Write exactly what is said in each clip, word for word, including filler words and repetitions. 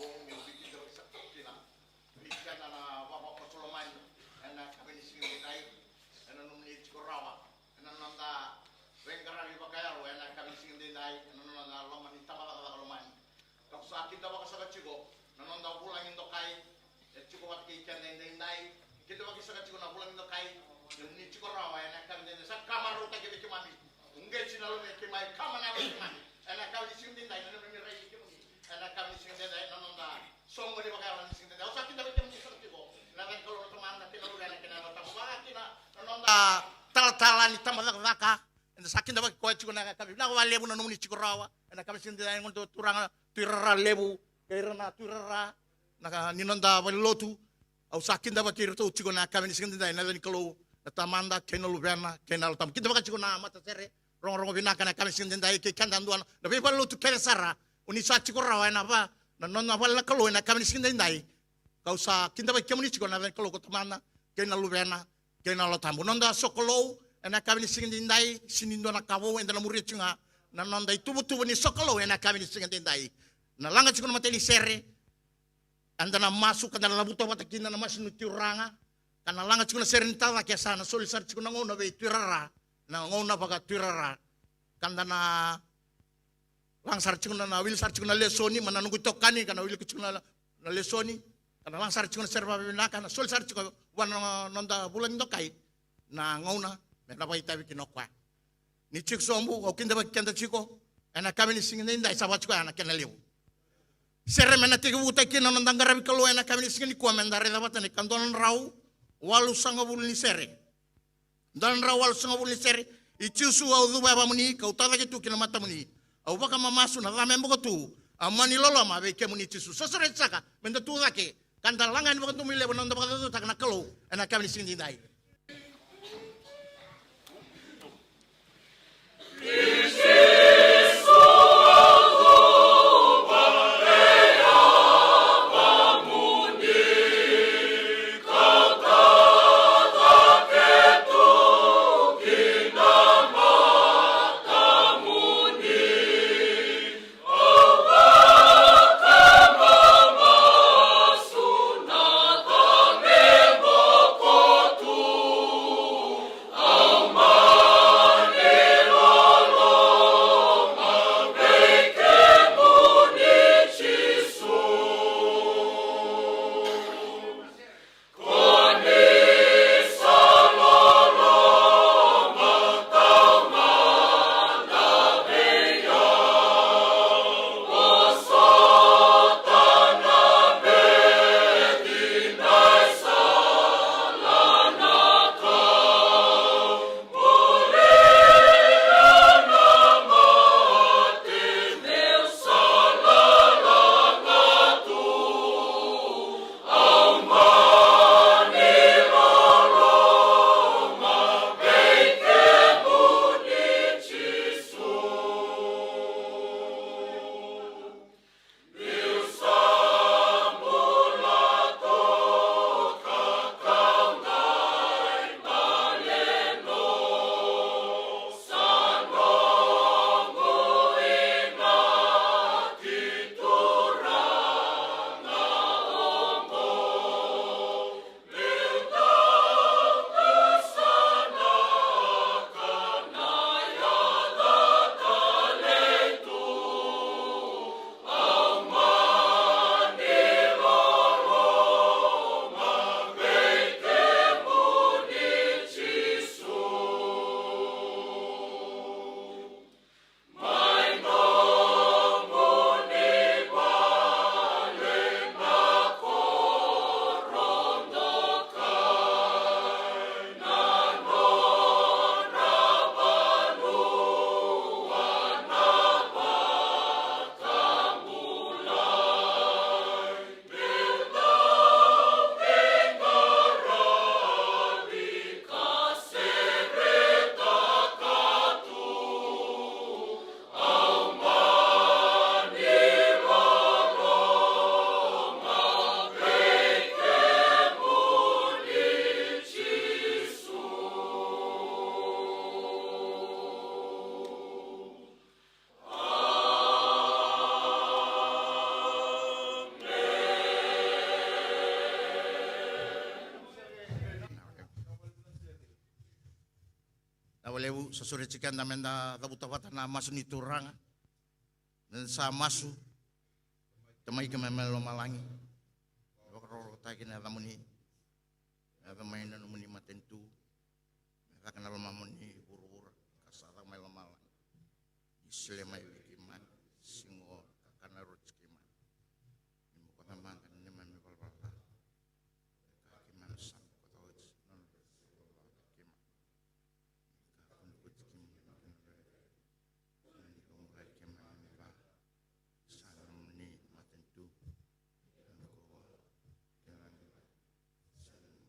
Bau meu biuta vakaisaka tiko kina vei keda na vavakoso lomani ena yakavi ni siga edaidai, ena nomuni tiko rawa ena noda veiqaravi vakayalo ena yakavi ni siga edaidai, ena noda loma ni tabacakacaka lomani. Kau sa kidavaka saka tiko na noda vulagi dokai e tiko vata kei keda edaidai. Kidavaki saka tiko na vulagi dokai, ni tiko rawa ena yakavi edaidai. Sa ka marautaki vei keimami. Uqeti na lomai keimami, kama na lomai keimami ena yakavi ni siga edaidai, na neimami rai kemuni ena yakavi ni siga edaidai, na noda soqoni vakayalo ni siga edaidai. Au sa kidavaki kemuni saka tiko ena yaca ni Kalou na Tamada kei na Luvena kei na Yalo Tabu. Vaka kina na noda talatala ni tabacakacaka, eda sa kidavaki koya tiko ena yakavi. Vinaka vakalevu na nomuni tiko rawa ena yakavi ni siga edaidai, na noda turaga Tui Rara Levu kei ira na Tui Rara na ka ni noda valenilotu. Au sa kidavaki iratou tiko ena yakavi ni siga edaidai ena yaca ni Kalou na Tamada kei na Luvena kei na Yalo Tabu. Kidavaka tiko na matasere rogorogo vinaka ena yakavi ni siga edaidai kei keda yadua na veivalenilotu kece sara. O ni sa tiko rawa ena va, na nona vale na Kalou ena yakavi ni siga edaidai. Kau sa kidavaki kemuni tiko ena yaca ni Kalou ko Tamada kei na Luvena kei na Yalo Tabu. Noda sokalou ena yakavi ni siga edaidai, sega ni dua na ka vou, eda na muria tiko ga na noda ituvatuva ni sokalou ena yakavi ni siga edaidai. Na laga tiko na matai ni sere, eda na masu ka da na cavuta vata kina na masu ni turaga, ka na laga tiko na sere ni tacake, sa na soli sara tiko na gauna vei Tui Rara, na gauna vaka Tui Rara. Ka da na laga sara tiko na, na wili sara tiko na lesoni, mai na noqu itokani, ka na wili tiko na, na lesoni, ka na laga sara tiko na sere vakavinaka, na soli sara tiko vua na noda vulagi dokai na gauna me na vakaitavi kina o koya. Ni tiko sobu, au kidavaki keda tiko ena yakavi ni siga edaidai, sa vaka tiko ya na kena levu. Sere me na tekivutaki kina na noda qaravi Kalou ena yakavi ni siga nikua, me da raica vata na ikadua na drau walusagavulu ni sere. Dua na drau walusagavulu ni sere. I Jisu au cuva e vamuni, kau tacake tu ki na matamuni. Au vakamamasu na ca me boko tu. A mani loloma vei kemuni Jisu. Sosoreti saka me da tu cake Ka da laga yani vakadomoilevu na noda vakacaucautaka na Kalou ena yakavi ni siga nidai. Na walevu sa sureti keda meda cavuta vata na masu ni Turaga. Meda sa masu. Tamai keimami mai lomalagi, vakarokorokotaki na yacamuni. Me yaco mai na nomuni matanitu. Me caka na lomamuni vuravura ka sa caka mai lomalagi. Ni solia mai vei keimami siga oqo, kakana, roti keimami. Ni bokoca mada na neimami valavala ca. Ka keimami sa bokoca oti na nodra valavala ca vei keimami. Ka kune oti keimami na kena rere. Ni kauwaitaki keimami va. Sa nomuni matanitu, na kawa kei na lagi. Sa nomuni.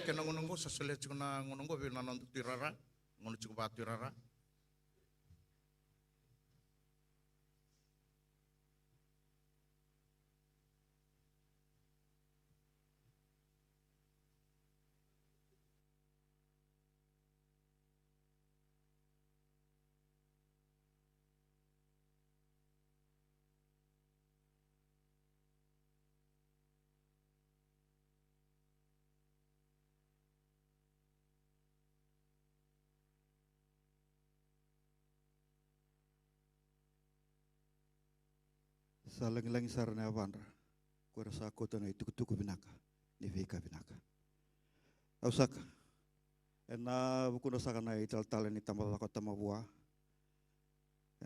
Kena gauna oqo sa solia tiko na gauna oqo vei na noda Tui Rara, gauna tiko vaka Tui Rara. Sa lagilagi sara na yavadra ko ira sa kauta na itukutuku vinaka ni veika vinaka. Au saka ena vukudra saka na italatala ni tabacakacaka o Tamavua,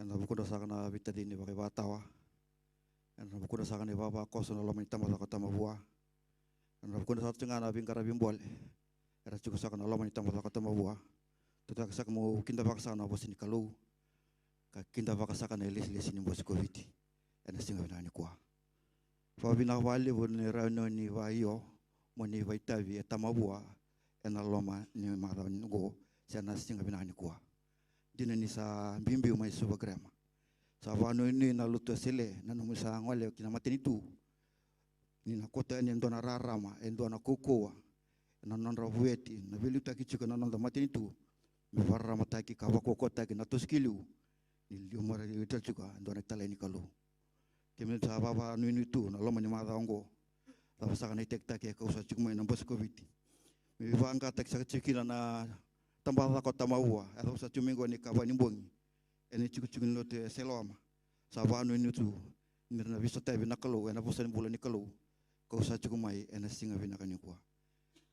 ena vukudra saka na veitacini vakaivakatawa, ena vukudra saka na ivavakoso na loma ni tabacakacaka o Tamavua, ena vukudra saka tiko ga na veiqaravi bole era tiko saka na loma ni tabacakacaka o Tamavua. Tutaki saka mo kidavaka saka na vosa ni Kalou ka kidavaka saka na ilesilesi ni Bose ko Viti ena siga vinaka nikua. Vakavinaka vakalevu ni rawa ni vaio mo ni vaitavi e Tamavua ena loma ni macawa oqo se na siga vinaka nikua. Dina ni sa biubiu mai Suva Grammar. Sa vakanuinui na lotu e Sele na nomu sa gole ki na matanitu ni na kauta yani e dua na rarama, e dua na kaukauwa ena nodra vueti na veiliutaki tiko na noda matanitu me vakararamataki ka vakaukauwataki na toso ki liu ni liu mara liu tale tiko e dua na italai ni Kalou. Keimami sa vavanuinui tu na loma ni macawa oqo. Cava saka na itakitaki e kau sa tiko mai na Bose ko Viti me veivaqataki saka tiko kina na tabacakacaka o Tamavua, e cava sa tiko mai oqo ni kava ni bogi ena itikotiko ni lotu e Siloama. Sa vakanuinui tu ni ra na veisotavi na Kalou ena vosa ni bula ni Kalou kau sa tiko mai ena siga vinaka nikua.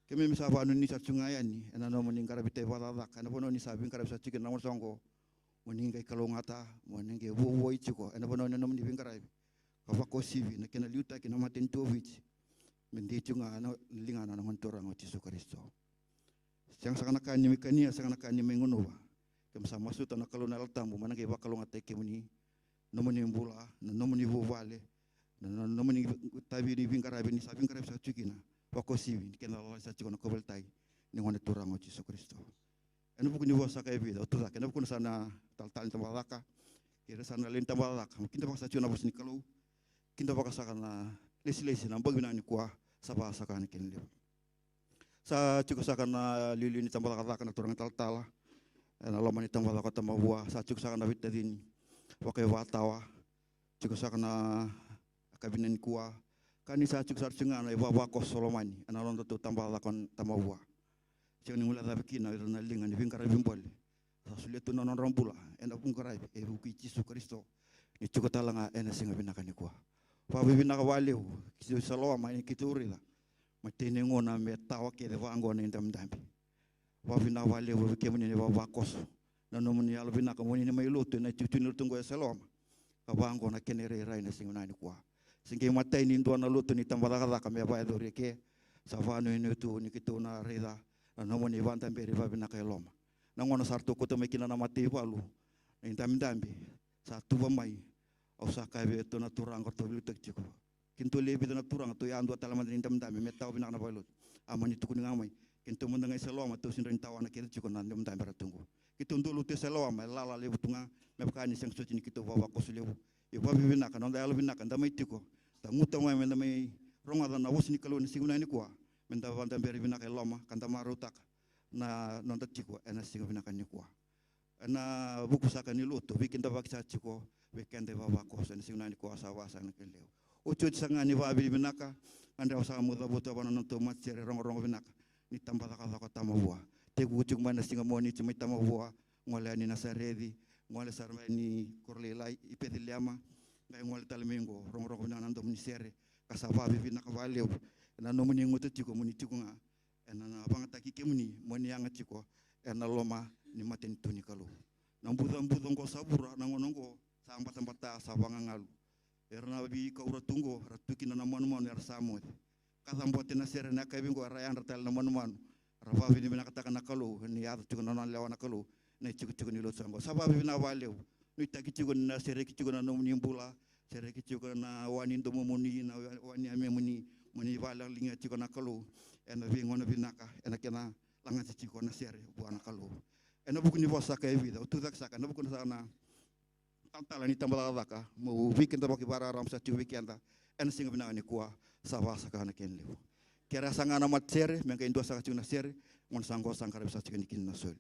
Keimami sa vakanuinui sa tiko ga yani ena nomuni qaravi tai vakacakacaka ena vanua ni sa veiqaravi sa tiko na gauna sa oqo. Mo ni qai kalougata, mo ni qai vuavuai tiko ena vanua ni nomuni veiqaravi ka vakauasivi na kena liutaki na matanitu o Viti me dei tiko ga na ligana na Gone Turaga o Jisu Karisito. Sega saka na ka ni mai kania, sega na ka ni mai gunuva. Keimami sa masuta na Kalou na Yalo Tabu me na qai vakalougatataki kemuni, nomuni bula, na nomuni vuvale, na, na nomuni tavi ni veiqaravi ni sa veiqaravi sa tiko kina. Vakauasivi ni kena lalai sa tiko na kauveilatai ni Gone Turaga o Jisu Karisito. Ena vuku ni vosa ka e vica, au tucake ena vuku na sa na talatala ni tabacakacaka kei ira sa na lewe ni tabacakacaka, mo kidavaka sa tiko na vosa ni Kalou, kidavaka saka na lesilesi na bogi vinaka nikua. Sa vaka saka na kena levu. Sa tiko saka na liuliu ni tabacakacaka na turaga talatala ena loma ni tabacakacaka o Tamavua. Sa tiko saka na veitacini vakaivakatawa. Tiko saka na ka vinaka nikua ka ni sa tiko sara tiko ga na ivavakoso lomani ena nodatou tabacakacaka o Tamavua. Sega ni guilecava kina o ira na liga ni veiqaravi bole sa solia tu na nodra bula ena veiqaravi e vuku i Jisu Karisito ni tiko tale ga ena siga vinaka nikua. Vakavinavinaka vakalevu keitou sa loloma ni keitou raica me tei ni gauna me tawa kece vaqo na idabedabe. Vakavinavinaka vakalevu vei kemuni na ivavakoso, na nomuni yalo vinaka mo ni mai lotu ena itikotiko ni lotu oqo e Siloama. Ka vaqo na kena irairai na siga vinaka nikua. Se qai matai ni dua na lotu ni tabacakacaka me vakayacori eke. Sa vakanuinui tu ni keitou na raica na nomuni vakadaberi vakavinaka e loma. Na gauna sa ratou kauta mai kina na mataivalu na idabedabe sa tuva mai, au sa kaya vei iratou na turaga ratou veiliutaki tiko, keitou lewe vica na turaga, tou yadua tale mada ni dabedabe me tawa vinaka na valenilotu. A mani tukuni ga mai, keitou mada ga i Siloama tou sega ni tawana kece tiko na dabedabe era tu qo. Keitou dau lotu e Siloama e lala levu tu ga, me vaka ni sega soti ni keitou vavakoso levu. Ia vakavivinaka na noda yalo vinaka da mai tiko, da guta mai me da mai rogoca na vosa ni Kalou ena siga vinaka nikua, me da vadaberi vinaka e loma ka da marautaka na noda tiko ena siga vinaka nikua. Ena vuku saka ni lotu, veikidavaki sa tiko vei keda ivavakoso ena siga vinaka nikua, sa vaka saka na kena levu. Otioti saka ga ni vakavinavinaka, gadreva saka meu cavuta vua na nodatou matasere rogorogo vinaka ni tabacakacaka o Tamavua. Tekivu tiko mai na siga Moniti mai Tamavua, gole yani Nasareci, gole sara mai yani Korolailai i Peceliema, qai gole tale mai qo, rogorogo vinaka na domo ni sere, ka sa vakavinavinaka vakalevu ena nomuni guta tiko mo ni tiko ga ena na vagataki kemuni mo ni yaga tiko ena loma ni matanitu ni Kalou. Na bucabuca oqo sa vura na gauna oqo sa batabata, sa vagagalu. Era na veikau ra tu qo, ra tu kina na manumanu era sa moce. Ka cabote na sere na yakavi qo, era yadra tale na manumanu. Ra vakavinavinakataka na Kalou ni yaco tiko na nona lewa na Kalou na itikotiko ni lotu sa qo. Sa vakavinavinaka vakalevu. Nuitaki tiko ni na sereki tiko na nomuni bula, sereki tiko na wa ni domomuni, na wa ni yamemuni, Ni vakalagilagi tiko na Kalou ena veigauna vinaka, ena kena lagati tiko na sere vua na Kalou. Ena vuku ni vosa saka e vica, au tucake saka ena vuku na saka na talatala ni tabacakacaka, meu veikidavaki vakararaba sa tiko vei keda ena siga vinaka nikua, sa vakasaka na kena levu. Kere sa ga na matasere, me qai dua saka tiko na sere, gauna sa qo sa qaravi saka tiko yani kina na soli.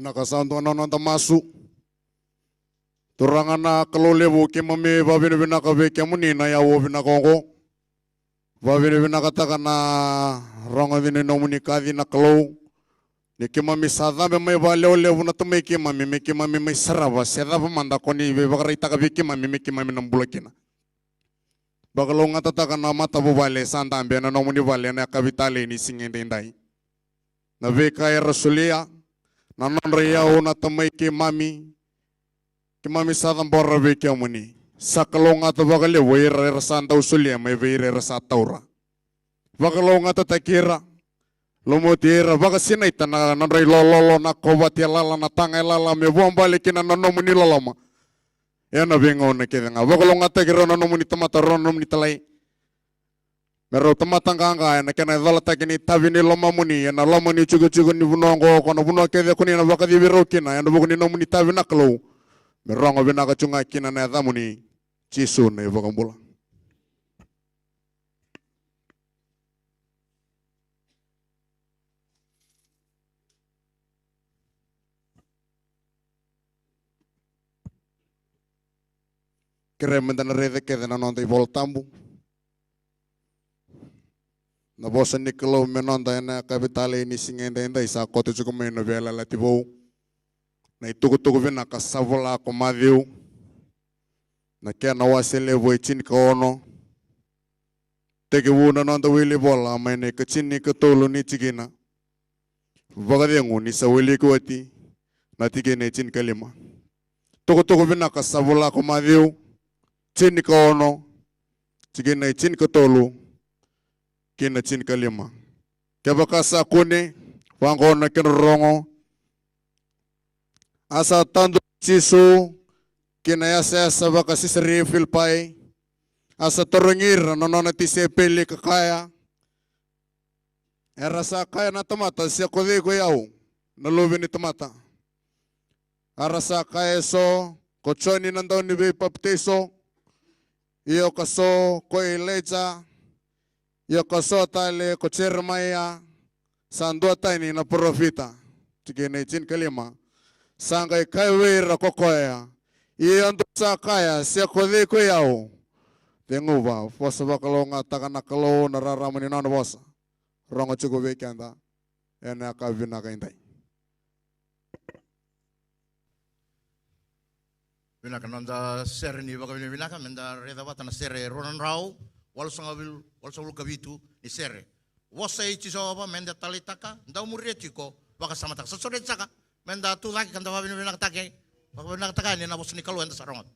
Vinaka, sa dua na noda masu. Turaga na Kalou levu, keimami vakavinavinaka vei kemuni na yakavi vinaka oqo. Vakavinavinakataka na rogoci ni nomuni kaci na Kalou. Ni keimami sa cabe mai vakalevulevu na Tamai keimami, me keimami mai sarava se cava mada ko ni veivakaraitaka vei keimami me keimami na bula kina. Vakalougatataka na matavuvale sa dabe ena nomuni vale ena yakavi talei ni siga edaidai. Na veika era solia, na nodra iyau na Tamai keimami, keimami sa cabora vei kemuni. Sa kalougata vakalevu ira era sa dau solia mai vei ira era sa taura. Vakalougatataki ira, lumuti ira, vakasinaita na nodra ilololo, na kovati yalala, na taga yalala, me vuabale kina na nomuni loloma. Ena veigauna kece ga vakalougatataki rau na nomuni tamata, rau na nomuni talai. Me rau tamata qaqa ena kena icolataki ni itavi ni lomamuni ena loma ni tikotiko ni vanua oqo, ko na vanua kece ko ni na vakacivi rau kina ena vuku ni nomuni itavi na Kalou. Me rogo vinaka tu ga kina na yacamuni, Jisu na iVakabula. Kerea meda na raica kece na noda iVola Tabu. Na vosa ni Kalou me noda ena yakavi talei ni siga edaidai sa koto tiko mai na Veiyalayalati Vou. Na itukutuku vinaka sa vola ko Maciu, na kena wase levu e tinikaono. Tekivu na noda wili vola mai na ikatinikatolu ni tikina. Vakacegu ni sa wiliki oti na tikina e tinikalima. Tukutuku vinaka sa vola ko Maciu, tinikaono, tikina e tinikatolu ki na tinikalima. Kevaka sa kune, vaqo na kena rogo. A sa tadu ko Jisu ki na yasayasa vaka Sisaria Filipai. A sa tarogi ira na nona tisaipeli ka kaya, era sa kaya na tamata se ko cei ko i au na Luve ni tamata? A ra sa kaya eso, ko Joni na Dauniveipapitaiso, io ka so ko Ilaija, io ka so tale ko Jeremaia, sa duatani na parofita. Tikina e tinikalima. Sa qai kaya vei ira ko koya, ia dou sa kaya se ko cei ko i au? Ceguva, vosa vakalougatataka na Kalou na rarama ni nona vosa. Rogo tiko vei keda ena yakavi vinaka edai. Vinaka, noda sere ni vakavinavinaka, meda raica vata na sere rua na drau walusagavulu, walusagavulu ka vitu ni sere. Vosa i Jiova meda taleitaka, dau muria tiko, vakasamataka. Sa sore saka, meda tu cake ka da vakavinavinakataka, vakavinavinakataka yani na vosa ni Kalou eda sa rogoca.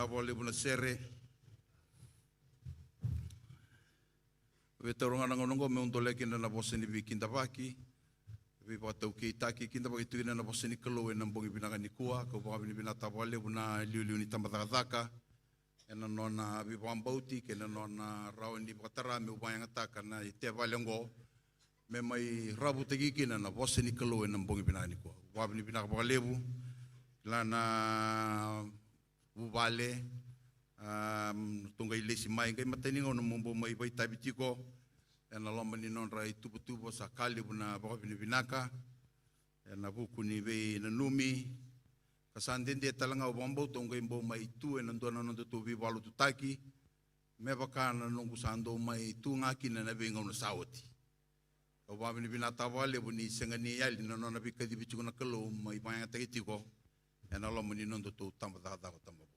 Vinaka vakalevu na sere. Veitauragana gauna oqo meu dolea kina na vosa ni veikidavaki, veivakataukeitaki, kidavaki tu kina na vosa ni Kalou ena bogi vinaka nikua. Kau vakavinavinakataka vakalevu na iliuliu ni tabacakacaka ena nona veivakabauti kei na nona rawa ni vakatara meu vakayagataka na ituvaki oqo me mai ravutaki kina na vosa ni Kalou ena bogi vinaka nikua. Vakavinavinaka vakalevu. Kila na vuvale, am, ratou qai lesi mai, qai matai ni gauna mo bau mai vakaitavi tiko ena loma ni nodra ituvatuva, sa ka levu na vakavinavinaka ena vuku ni veinanumi. Ka sa dede tale ga, au vakabauta au qai bau mai tu ena dua na nodatou veivakalotutaki me vaka na noqu sa dau mai tu ga kina na veigauna sa oti. Au vakavinavinakataka vakalevu ni sega ni yali na nona veikacivi tiko na Kalou mai vakayagataki tiko ena loma ni nodatou tabacakacaka o Tabavua.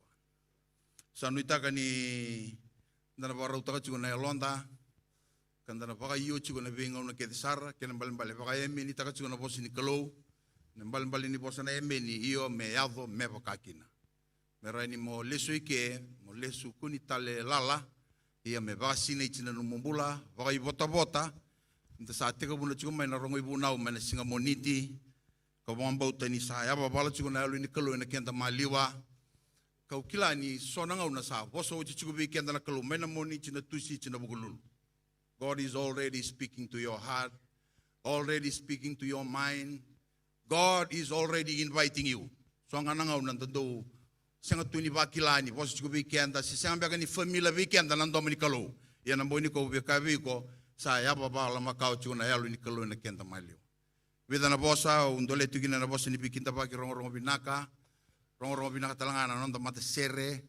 Sa nuitaka ni da na vakarautaka tiko na yaloda, ka da na vakaio tiko na veigauna kece sara, kena ibalebale vakaemenitaka tiko na vosa ni Kalou. Na ibalebale ni vosa na emeni, io, me yaco me vaka kina. Me rawa ni mo lesu i ke, mo lesu kuni tale lala, ia me vakasinaiti na nomu bula, vakaivotavota. Da sa tekivuna tiko mai na rogo ivunau mai na siga Moniti. Kau vakabauta ni sa yavavala tiko na Yalo ni Kalou ena keda maliwa. Kau kila ni so na gauna sa vosa oti tiko vei keda na Kalou mai na Moniti, na Tusiti, na Vukelulu. God is already speaking to your heart, already speaking to your mind. God is already inviting you. So ga na gauna da dau sega tu ni vakila ni vosa tiko vei keda, se sega beka ni familiar vei keda na domo ni Kalou. Ia na bogi nikua au via kaya vei iko, sa yavavala makawa tiko na Yalo ni Kalou ena keda maliwa. Vica na vosa au dolea tiko kina na vosa ni veikidavaki, rogorogo vinaka, rogorogo vinaka tale ga na noda matasere.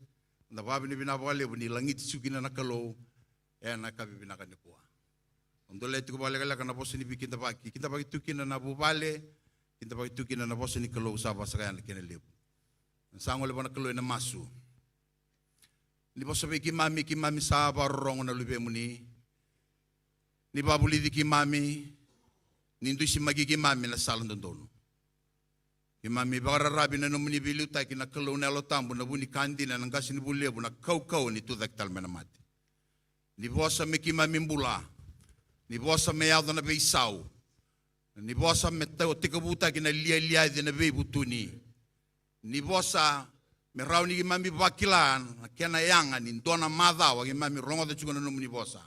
Da vakavinavinaka vakalevu ni lagiti tiko kina na Kalou ena yakavi vinaka nikua. Au dolea tiko vakalekaleka na vosa ni veikidavaki, kidavaki tu kina na vuvale, kidavaki tu kina na vosa ni Kalou. Sa vakasakaya na kena levu. Sa gole vua na Kalou ena masu. Ni vosa vei keimami, keimami sa vakarorogo na luvemuni. Ni vakavulici keimami, ni dusimaki keimami na sala dodonu. Keimami vakararavi na nomuni veiliutaki na Kalou na Yalo Tabu, na vu ni ka dina, na qasenivuli levu, na kaukauwa ni tucake tale mai na mate. Ni vosa me keimami bula. Ni vosa me yaco na veisau. Ni vosa me tau tekivutaki na lialiaci, na veivutuni. Ni vosa me rawa ni keimami vakila na kena yaga ni dua na macawa keimami rogoca tiko na nomuni vosa.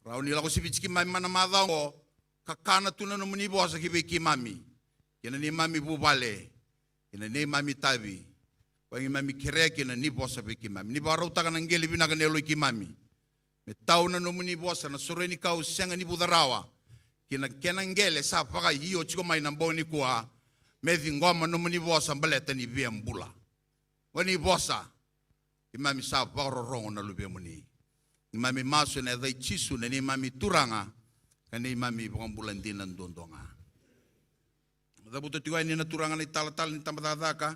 Rawa ni lako siviti keimami mai na macawa oqo, kakana tu na nomuni vosa ki vei keimami, kei na neimami vuvale, kei na neimami itavi, koya keimami kerea kina ni vosa vei keimami. Ni vakarautaka na qele vinaka ni yaloi keimami. Me tau na nomuni vosa, na sore ni kau sega ni vuca rawa, kei na kena qele sa vakaio tiko mai na bogi nikua. Me ciqoma nomuni vosa baleta ni via bula. Ko ni vosa, keimami sa vakarorogo na luvemuni. Keimami masu ena yaca i Jisu na neimami Turaga ka neimami iVakabula dina duadua ga. Cavuta tiko yani na Turaga na italatala ni tabacakacaka.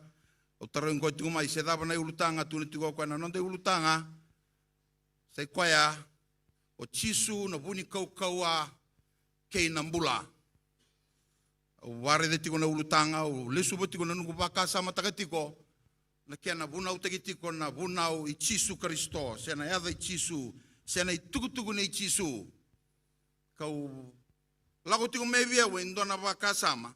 Au tarogi koya tiko mai se cava na iulutaga, tukuna tiko o koya na noda iulutaga. Sa i koya o Jisu na vu ni kaukauwa kei na bula. Au vakaraica tiko na ulutaga, au lesuva tiko na noqu vakasamataka tiko na kena vunautaki tiko na vunau i Jisu Karisito, se na yaca i Jisu, se na itukutuku nei Jisu. Kau lako tiko mai vei au e dua na vakasama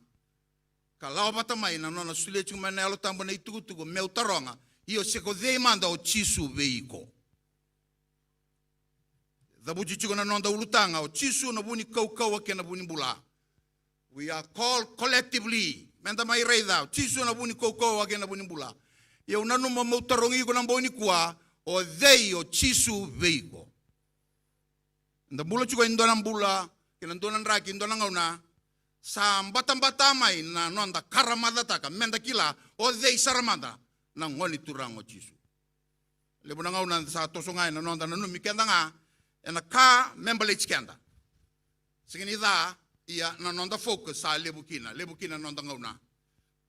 ka lako vata mai na nona solia tiko mai na Yalo Tabu na itukutuku meu taroga, io, se ko cei mada o Jisu vei iko? Cavuti tiko na noda ulutaga, o Jisu na vu ni kaukauwa kei na vu ni bula. We are called collectively. Meda mai raica, o Jisu na vu ni kaukauwa kei na vu ni bula. Ia au nanuma meu tarogi iko na bogi nikua, o cei o Jisu vei iko? Da bula tiko e dua na bula, kei na dua na draki, dua na gauna, sa batabata mai na noda karamacataka meda kila o cei sara mada na Gone Turaga o Jisu. Levu na gauna da sa toso ga ena noda nanumi keda ga ena ka me baleti keda. Sega ni ca, ia na noda focus sa levu kina, levu kina na noda gauna.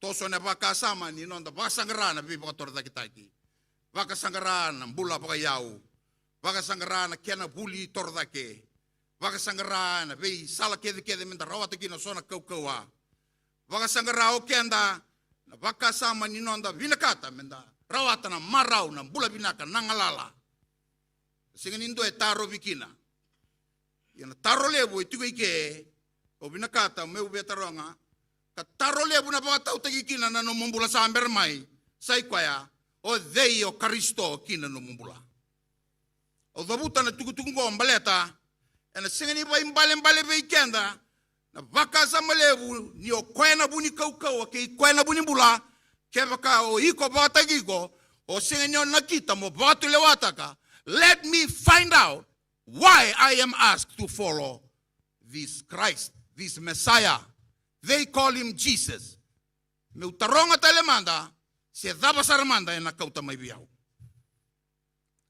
Toso ena vakasama ni noda vakasaqara na veivakatorocaketaki, vakasaqara na bula vakayau, vakasaqara na kena vuli torocake, vakasaqara na veisala kecekece meda rawata kina so na kaukauwa. Vakasaqara o keda na vakasama ni noda vinakata meda rawata na marau, na bula vinaka, na galala. Sega ni dua e tarovi kina. Ia na taro levu e tiko i ke, au vinakata meu via taroga, ka taro levu na vakatautaki kina na nomu bula sa bera mai, sa i koya, o cei o Karisito ki na nomu bula? Au cavuta na tukutuku oqo baleta ena sega ni vakaibalebale vei keda na vakasama levu ni o koya na vu ni kaukauwa kei koya na vu ni bula. Kevaka o iko vakataki iko, o sega ni o nakita mo vakatulewataka, let me find out why I am asked to follow this Christ, this Messiah. They call him Jesus. Meu taroga tale mada, se cava sara mada ena kauta mai vei au.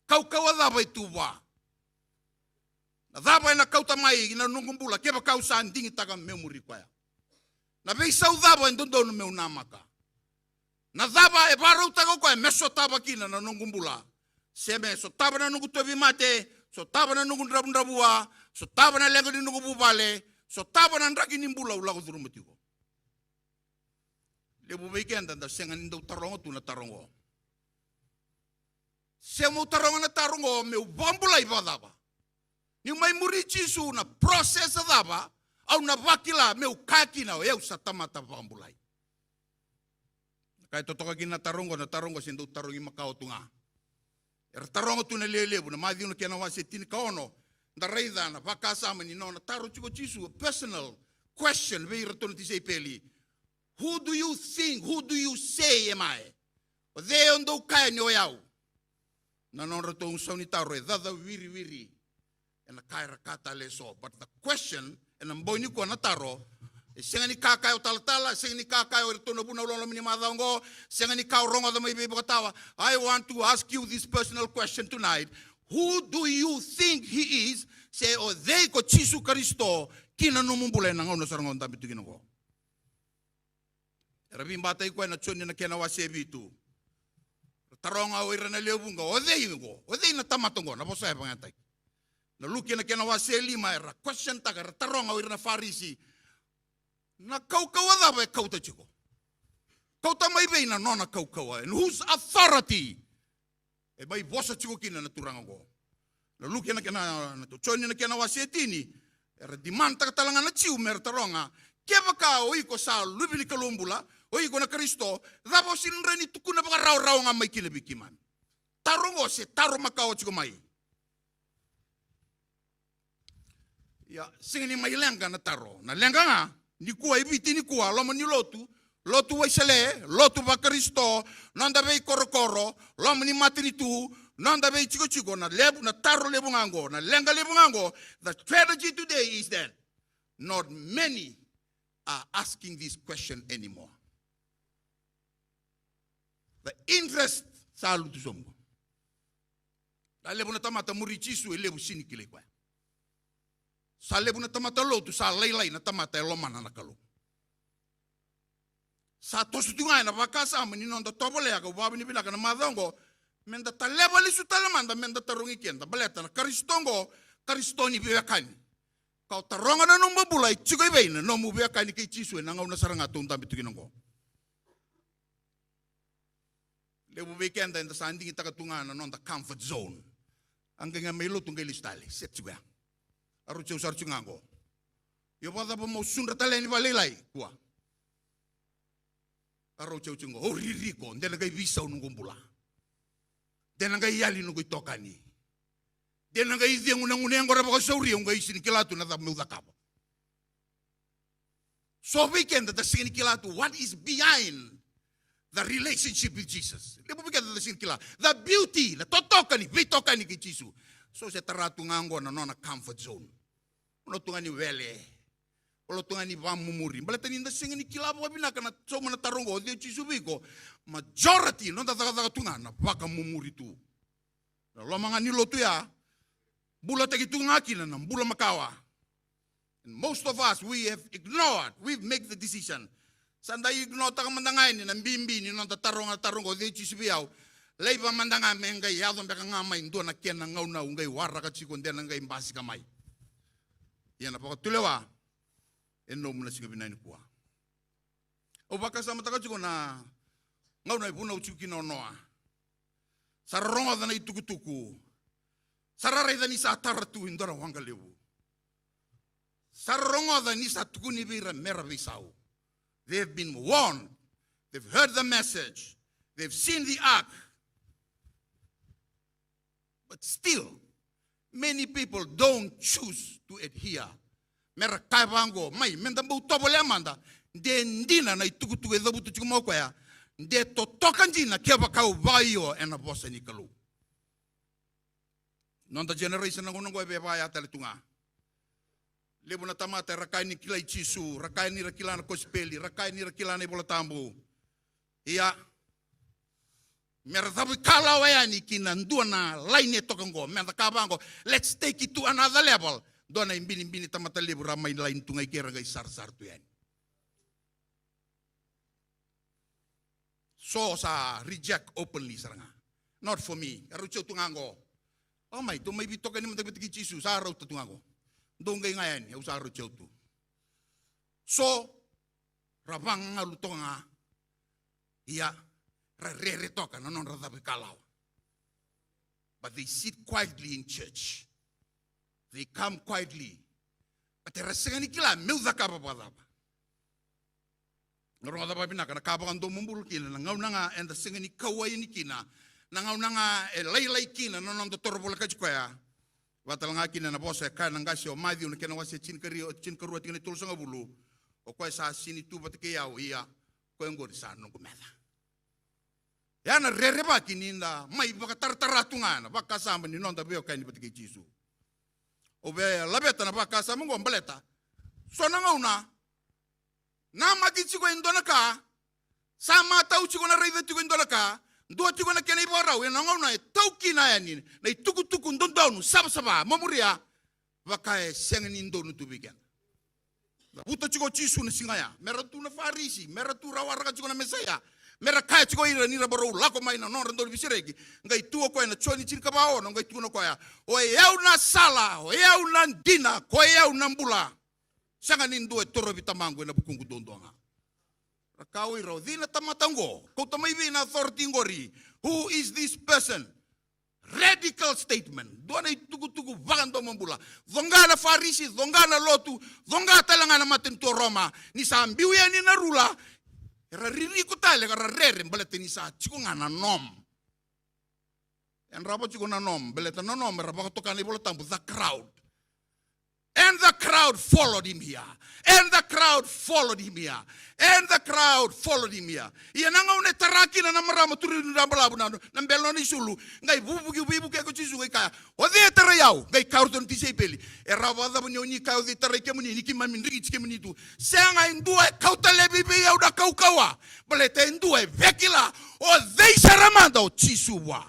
Kaukauwa cava e tu vua? Na cava ena kauta mai ina noqu bula kevaka au sa digitaka meu muri koya? Na veisau cava e dodonu meu namaka? Na cava e vakarautaka o koya me sotava kina na noqu bula? Se me sotava na noqu tauvimate, sotava na noqu dravudravua, sotava na leqa ni noqu vuvale, sotava na draki ni bula au lako curuma tiko. Levu vei keda da sega ni dau taroga tu na taro oqo. Se meu taroga na taro oqo, meu vakabulai vakacava? Niu mai muri Jisu, na process cava au na vakila meu kaya kina o yau sa tamata vakabulai? Na ka e totoka kina na taro oqo, na taro oqo se dau tarogi makawa tu ga. Era taroga tu na lewe levu, na Maciu na kena wase tinikaono, da raica na vakasama ni nona taro tiko o Jisu, a personal question vei iratou na tisaipeli. Who do you think, who do you say am I? O cei o dou kaya ni o yau? Na nodratou sau ni taro e cacawiriwiri ena ka era kaya tale eso. But the question, ena bogi nikua na taro, e sega ni ka kaya o talatala, e sega ni ka kaya o iratou na vunau loloma ni macawa oqo, sega ni ka o rogoca mai vei vakatawa. I want to ask you this personal question tonight. Who do you think he is? Se o cei ko Jisu Karisito ki na nomu bula ena gauna sara ga o dabe tu kina oqo? Era veibataki koya na Joni na kena wase vitu. Ra taroga o ira na lewe vuqa, o cei oqo? O cei na tamata oqo? Na vosa e vakayagataki. Na Luke na kena wase lima, era question taka, era taroga o ira na Farisi. Na kaukauwa cava e kauta tiko? Kauta mai vei na nona kaukauwa? And whose authority e mai vosa tiko kina na turaga oqo? Na Luke na kena, na Joni na kena wase tini, era demand taka tale ga na Jiu me ra taroga, kevaka o iko sa luve ni Kalou bula, o iko na Karisito, cava o sega ni rawa ni tukuna vakarawarawa ga mai kina vei keimami? Taro oqo se taro makawa tiko mai. Ia, sega ni mai leqa na taro. Na leqa ga nikua e Viti nikua, loma ni lotu, lotu Wesele, lotu vaKarisito, noda veikorokoro, loma ni matanitu, noda veitikotiko, na levu, na taro levu ga oqo, na leqa levu ga oqo. The strategy today is that not many are asking this question anymore. The interest sa lutu sobu. Sa levu na tamata muri Jisu e levu sega ni kilai koya. Sa levu na tamata lotu, sa lailai na tamata e lomana na Kalou. Sa toso tu ga ena vakasama ni noda tovolea, kau vakavinavinaka na macawa oqo, meda taleva lesu tale mada, meda tarogi keda, baleta na Karisito oqo, Karisito ni veiwekani. Kau taroga na nomu bula, e tiko i vei na nomu veiwekani kei Jisu ena gauna sara ga tou dabe tu kina oqo. Levu vei keda eda sa digitaka tu ga na noda comfort zone. A qai ga mai lotu qai lesu tale, set tiko ya. A rau tiko sara tiko ga oqo. Io, vakacava mo sudra tale yani vakalailai? Kua. A rau tiko tiko oqo, o ririko, de na qai veisau noqu bula. De na qai yali noqu itokani. De na qai cegu na gunu yaqona vakasauri, au qai sega ni kila tu na cava meu cakava. So vei keda da sega ni kila tu what is behind the relationship with Jesus. Levu vei keda da sega ni kila the beauty, na totoka ni veitokani kei Jisu. So se tara tu ga oqo na nona comfort zone. Nona tu ga ni wele. Nona tu ga ni vakamumuri. Baleta ni da sega ni kila vakavinaka na sauma na taro oqo, o cei o Jisu vei iko. Majority noda cakacaka tu ga na vakamumuri tu. Na loma ga ni lotu ya, bulataki tu ga kina na bula makawa. And most of us, we have ignored, we've make the decision. Sa da ignore taka mada ga yani na bibi ni noda taroga, taroga o cei Jisu vei au. Laiva mada ga me qai yaco beka ga mai dua na kena gauna au qai waraka tiko, de na qai basika mai. Ia na vakatulewa e nomu na siga vinaka nikua. Au vakasamataka tiko na gauna e vunau tiko kina o Noa. Sa ra rogoca na itukutuku. Sa ra raica ni sa tara tu e dua na waqa levu. Sa ra rogoca ni sa tukuni vei ira me ra veisau. They've been warned. They've heard the message. They've seen the ark. But still, many people don't choose to adhere. Me ra kaya vaqo, mai, me da bau tovolea mada, de dina na itukutuku e cavuta tiko mai o koya, de totoka dina kevaka au vakaio ena vosa ni Kalou. Noda generation na gauna oqo e via vakaya tale tu ga. Levu na tamata era kaya ni kilai Jisu, ra kaya ni ra kila na kosipeli, ra kaya ni ra kila na iVola Tabu. Ia, me ra cavuikalawa yani ki na dua na laini e toka oqo, me da kaya vaqo, let's take it to another level. Dua na ibinibini tamata levu ra mai laini tu ga i ke, ra qai sarasara tu yani. So sa reject openly sara ga. Not for me. Rauti au tu ga qo. O mai, tou mai veitokani mada vata kei Jisu, sa rauta tu ga qo. Dou qai ga yani, au sa rauti au tu. So ra vagagalu toka ga. Ia, ra rere toka na nodra cavuikalawa. But they sit quietly in church. They come quietly. But era sega ni kila meu cakava vakacava. Na rogoca vakavinaka, na ka vakadomobula kina, na gauna ga eda sega ni kauwai yani kina, na gauna ga e lailai kina na noda toro volekati koya. Vata tale ga kina na vosa e kaya na qase o Maciu na kena wase tinikarua, tinikarua tikina e tolusagavulu. O koya sa sini tu vata kei au, ia, koya oqori sa noqu meca. Ya na rerevaki ni da mai vakataratara tu ga na vakasama ni noda veiwekani vata kei Jisu. Au via laveta na vakasama oqo baleta so na gauna namaki tiko e dua na ka, sa matau tiko na raica tiko e dua na ka, dua tiko na kena ivakarau, ena gauna e tau kina yani na itukutuku dodonu, savasava, mo muria, vaka e sega ni donu tu vei keda. Cavuta tiko o Jisu na siga ya, me ra tu na Farisi, me ra tu ra waraka tiko na Mesaia, me ra kaya tiko ira ni ra varau lako mai na nodra dau ni veisereki. Qai tu o koya na Joni tinikava ono, qai tukuna o koya, o yau na sala, o yau na dina, ko yau na bula. Sega ni dua e torovi Tamaqu ena vukuqu duadua ga. Ra kaya o ira, o cei na tamata oqo? Kauta mai vei na authority oqori? Who is this person? Radical statement. Dua na itukutuku vakadomobula. Coqa na Farisi, coqa na lotu, coqa tale ga na matanitu o Roma. Ni sa biu yani na rula, era ririko tale ka ra rere baleta ni sa tiko ga na norm. E drava tiko na norm, baleta na norm era vakatoka na iVola Tabu, the crowd. And the crowd followed him here. And the crowd followed him here. And the crowd followed him here. Ia na gauna e tara kina na marama turi ni dra balavu na, na belo nona isulu, qai vuvuki, veivuke ko Jisu qai kaya, o cei e tarai au? Qai kaya o ratou na tisaipeli, e rawa vakacava ni o ni kaya o cei e tarai kemuni, ni keimami drigiti kemuni tu? Sega e dua e kauta laivi vei au na kaukauwa, baleta e dua e via kila o cei sara mada o Jisu vua.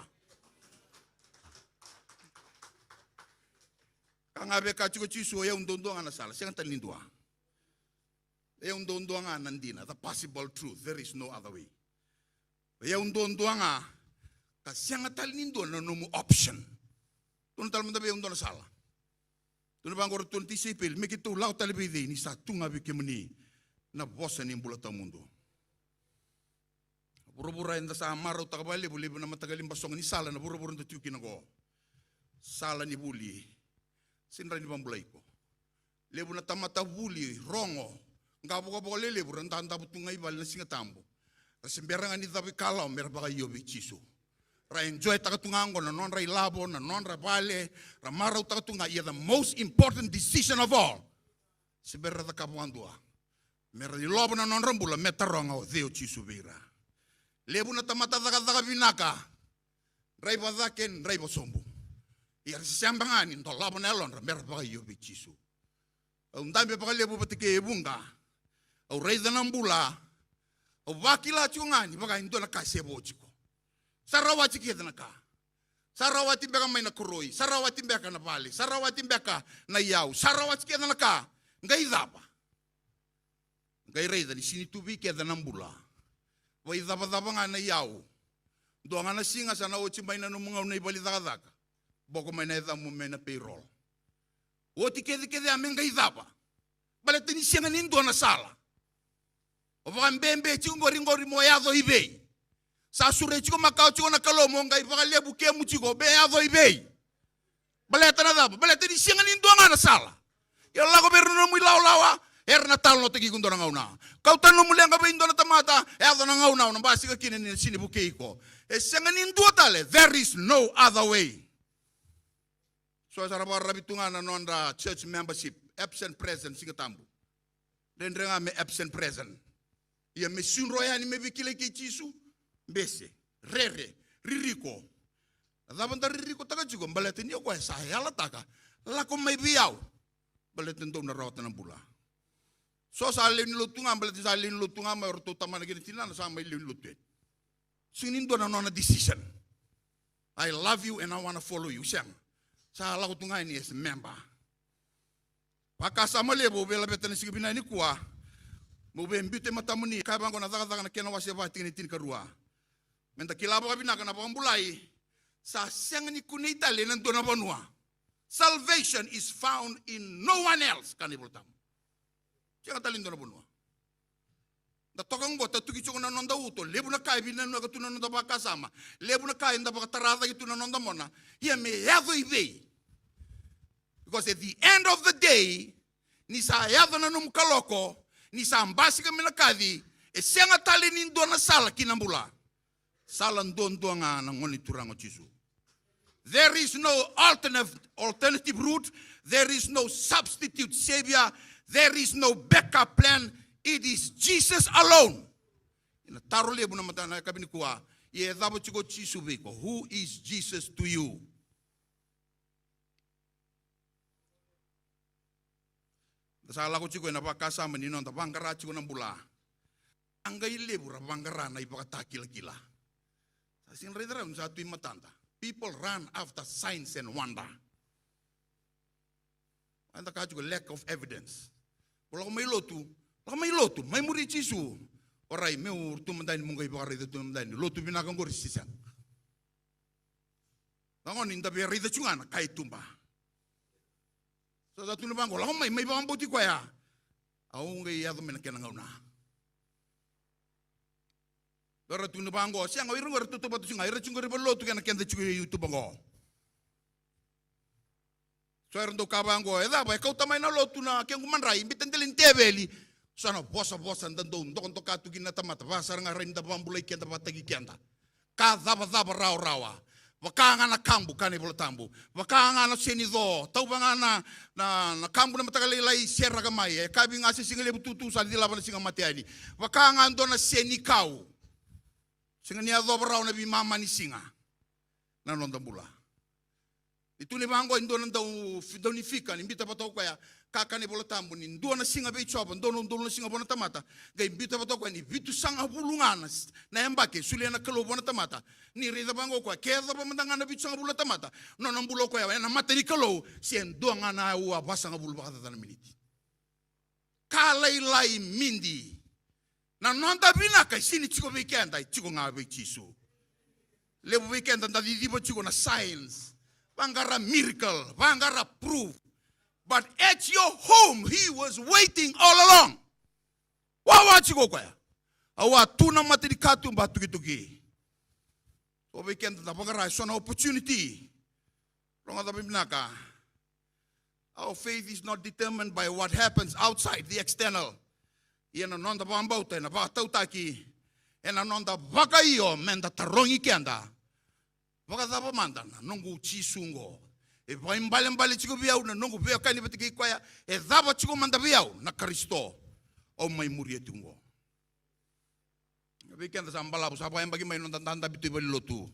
Ka ga e kaya tiko o Jisu, o yau duadua ga na sala, sega tale ni dua. O yau duadua ga na dina, the possible truth, there is no other way. O yau duadua ga, ka sega tale ni dua na nomu option. Tukuna tale mada vei au dua na sala. Tukuna vaqo o ratou na tisaipeli, me keitou lako tale vei cei ni sa tu ga vei kemuni na vosa ni bula tawamudu. Vuravura eda sa marautaka vakalevu, levu na mataqali basoqa ni sala ena vuravura eda tiko kina oqo. Sala ni vuli. Sega ni rawa ni vakabulai iko. Levu na tamata vuli, rogo, qavokavoka lelevu, ra dadavu tu ga i vale na Siga Tabu. Ra se bera ga ni cavuikalawa me ra vakaio vei Jisu. Ra enjoytaka tu ga oqo na nodra ilavo, na nodra vale, ra marautaka tu ga, ia the most important decision of all, se bera ra cakava vakadua, me ra ilova na nodra bula, me taroga o cei o Jisu vei ira. Levu na tamata cakacaka vinaka, draiva cake, draiva sobu, ia ra se sega ga ni dolava na yalodra me ra vakaio vei Jisu. Au dabe vakalevu vata kei vuqa. Au raica na bula. Au vakila tiko ga ni vaka e dua na ka se vo tiko. Sa rawati kece na ka. Sa rawati beka mai na koroi, sa rawati beka na vale, sa rawati beka na iyau, sa rawati kece na ka. Qai cava? Qai raica ni sega ni tu vei keda na bula. Vakaicavacava ga na iyau. Dua ga na siga sa na oti mai na nomu gauna i valenicakacaka. Boko mai na yacamu mai na payroll. Oti kecekece ya me qai cava? Baleta ni sega ni dua na sala. O vakabebe tiko qori, qori mo yaco i vei? Sa sureti iko, makawa tiko na Kalou mo qai vakalevu kemu tiko, me yaco i vei? Baleta na cava? Baleta ni sega ni dua ga na sala. Ia lako vei ira na nomu ilawalawa, era na talanoataki iko dua na gauna. Kauta na nomu leqa vei dua na tamata, e yaco na gauna o na basika kina ni na sega ni vukei iko. E sega ni dua tale, there is no other way. So sa ra vakararavi tu ga na nodra church membership, absent present, Siga Tabu. Dredre ga me absent present. Ia me sudro yani me veikilai kei Jisu, bese, rere, ririko. A cava da ririkotaka tiko? Baleta ni o koya sa yalataka, lako mai vei au, baleta dou na rawata na bula. So sa lewe ni lotu ga, baleta sa lewe ni lotu ga mai o ratou tamana kei na tinana, sa mai lewe ni lotu yani. Sega ni dua na nona decision. I love you and I wanna follow you. Sega. Sa lako tu ga yani as a member. Vakasama levu au via laveta na siga vinaka nikua. Meu via biuta e matamuni, kaya vaqo na Cakacaka na kena wase va, tikina e tinikarua. Meda kila vakavinaka na vakabulai sa sega ni kunei tale ena dua na vanua. Salvation is found in no one else, kaya na iVolatabu. Sega tale ni dua na vanua. Da toka oqo, tatuki tiko na noda uto, levu na ka e vinanunaka tu na noda vakasama, levu na ka eda vakatara cake tu na noda mona. Ia me yaco i vei? Because at the end of the day, ni sa yaco na nomu kaloko, ni sa basika mai na kaci, e sega tale ni dua na sala ki na bula. Sala duadua ga na Gone Turaga o Jisu. There is no alternative, alternative route. There is no substitute savior. There is no backup plan. It is Jesus alone. Ena taro levu na mataka nikua, ia e cava tiko o Jisu vei iko? Who is Jesus to you? Da sa lako tiko ena vakasama ni noda vaqara tiko na bula. A qai levu ra vaqara na ivakatakilakila. Sa sega ni raica rawa ni sa tu i matada. People run after signs and wonder. Eda kaya tiko lack of evidence. Mo lako mai lotu, lako mai lotu, mai muri Jisu. Orait, meu tu mada yani mo qai vakaraica tu mada yani. Lotu vinaka oqori se sega. Vagone, da via raica tiko ga na ka e tuba. Sa da tukuna vaqo, lako mai, mai vakabauti koya. Au qai yaco mai na kena gauna. Era tukuna vaqo, sega, o ira qo era tautauvata tiko ga, ira tiko qo era valotu kei na keda tiko e YouTube qo. So era dau kaya vaqo, e cava, e kauta mai na lotu na kequ madrai, biuta dela ni teveli. So na vosavosa da dau dokadoka tu kina na tamata, vaka sara ga rawa ni da vakabulai keda, vakataki keda. Ka cavacava rawarawa. Vaka ga na kabu, kaya na iVolatabu. Vaka ga na senico. Tauva ga na, na, na kabu na mataka lailai, seraka mai. E kavi ga se siga levu tutu, sa cilava na siga mate yani. Vaka ga dua na senikau. Sega ni yacova rawa na veimama ni siga. Na noda bula. Ni tukuni vaqo e dua na dau, dau ni fika, ni biuta vata o koya, kaya na iVolatabu ni dua na siga vei Jiova, dua na udolu na siga vua na tamata, qai biuta vata o koya ni vitusagavulu ga na s-, na yabaki e solia na Kalou vua na tamata. Ni raica vaqo o koya, ke yacova mada ga na vitusagavulu na tamata, nona bula o koya ena mata ni Kalou, se dua ga na aua vasagavulu vakacaca na miniti. Ka lailai midi. Na noda vinaka e sega ni tiko vei keda, e tiko ga vei Jisu. Levu vei keda da ciciva tiko na signs, vaqara miracle, vaqara proof. But at your home, he was waiting all along. Wawa tiko o koya. Au a tu na mata ni katuba a tukituki. So vei keda da vaqara eso na opportunity. Rogoca vakavinaka. Our faith is not determined by what happens outside, the external. Ia na noda vakabauta ena vakatautaki ena noda vakaio meda tarogi keda. Vakacava mada na noqu Jisu oqo? E vakaibalebale tiko vei au na noqu veiwekani vata kei koya? E cava tiko mada vei au na Karisito au mai muria tiko oqo? Vei keda sa balavu, sa vakayabaki mai noda dadabe tu i valenilotu.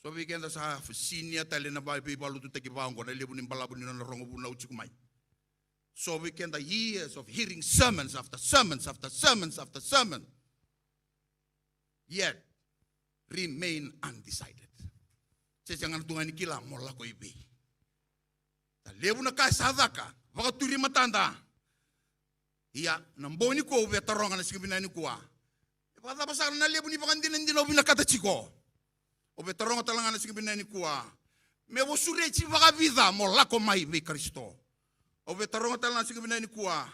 So vei keda sa senior tale na va-, veivakalotutaki vaqo, na levu ni balavu ni nona rogo vunau tiko mai. So vei keda years of hearing sermons after sermons after sermons after sermon. Yet, remain undecided. Se sega na tu ga ni kila mo lako i vei. Na levu na ka e sa caka, vakaturi matada. Ia, na bogi nikua au via taroga na siga vinaka nikua. E vakacava sara na levu ni vakadinadina au vinakata tiko? Au via taroga tale ga na siga vinaka nikua. Meu sureti vakavica mo lako mai vei Karisito? Au via taroga tale ga na siga vinaka nikua.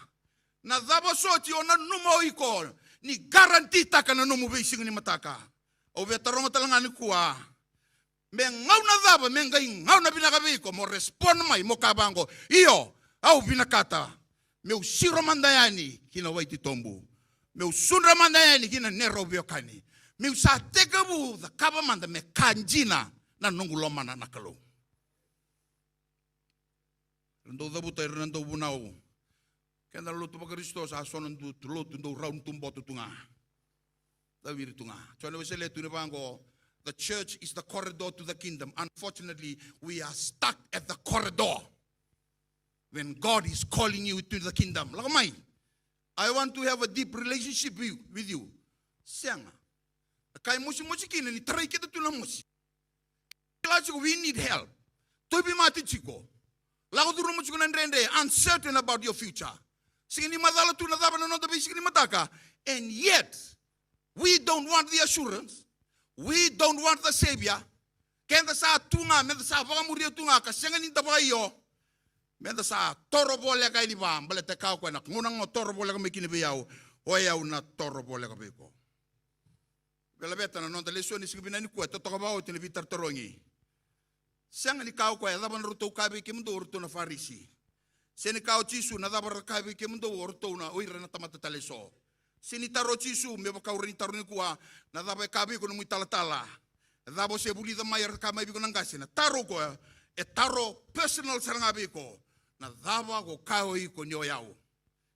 Na cava soti o nanuma o iko ni garantitaka na nomu veisiga ni mataka? Au via taroga tale ga nikua. Me gauna cava me qai gauna vinaka vei iko mo respond mai mo kaya vaqo, io, au vinakata meu siro mada yani ki na wai titobu, meu sudra mada yani ki na neirau veiwekani, meu sa tekivu cakava mada me ka dina na noqu lomana na Kalou. Era dau cavuta ira na dauvunau. Keda na lotu vaKarisito sa so na du-, lotu dau rauni tu boto tu ga. Caviri tu ga. Jone Wesele tukuna vaqo, the church is the corridor to the kingdom. Unfortunately, we are stuck at the corridor when God is calling you to the kingdom. Lako mai. I want to have a deep relationship with you, with you. Sega. Na ka e mosimosi kina ni tarai keda tu na mosi. Kila tiko, we need help. Tauvimate tiko. Lako curuma tiko na dredre, uncertain about your future. Sega ni macala tu na cava na noda veisiga ni mataka. And yet, we don't want the assurance. We don't want the Savior. Keda sa tu ga, meda sa vakamuria tu ga, ka sega ni da vakaio. Meda sa toro voleka yani vua, baleta e kaya o koya na gauna ga o toro voleka mai kina vei au, o yau na toro voleka vei iko. Via laveta na noda lesoni siga vinaka nikua, e totoka vakaoti na veitarotarogi. Sega ni kaya o koya, cava na ratou kaya vei kemudou o ratou na Farisi? Se ni kaya o Jisu, na cava ra kaya vei kemudou o ratou na, o ira na tamata tale eso? Se ni taro o Jisu, me vaka au rawa ni taro nikua, na cava e kaya vei iko na nomu italatala? E cava o se vulica mai era kaya mai vei iko na qase? Na taro o koya, e taro personal sara ga vei iko. Na cava ko kaya o iko ni o yau?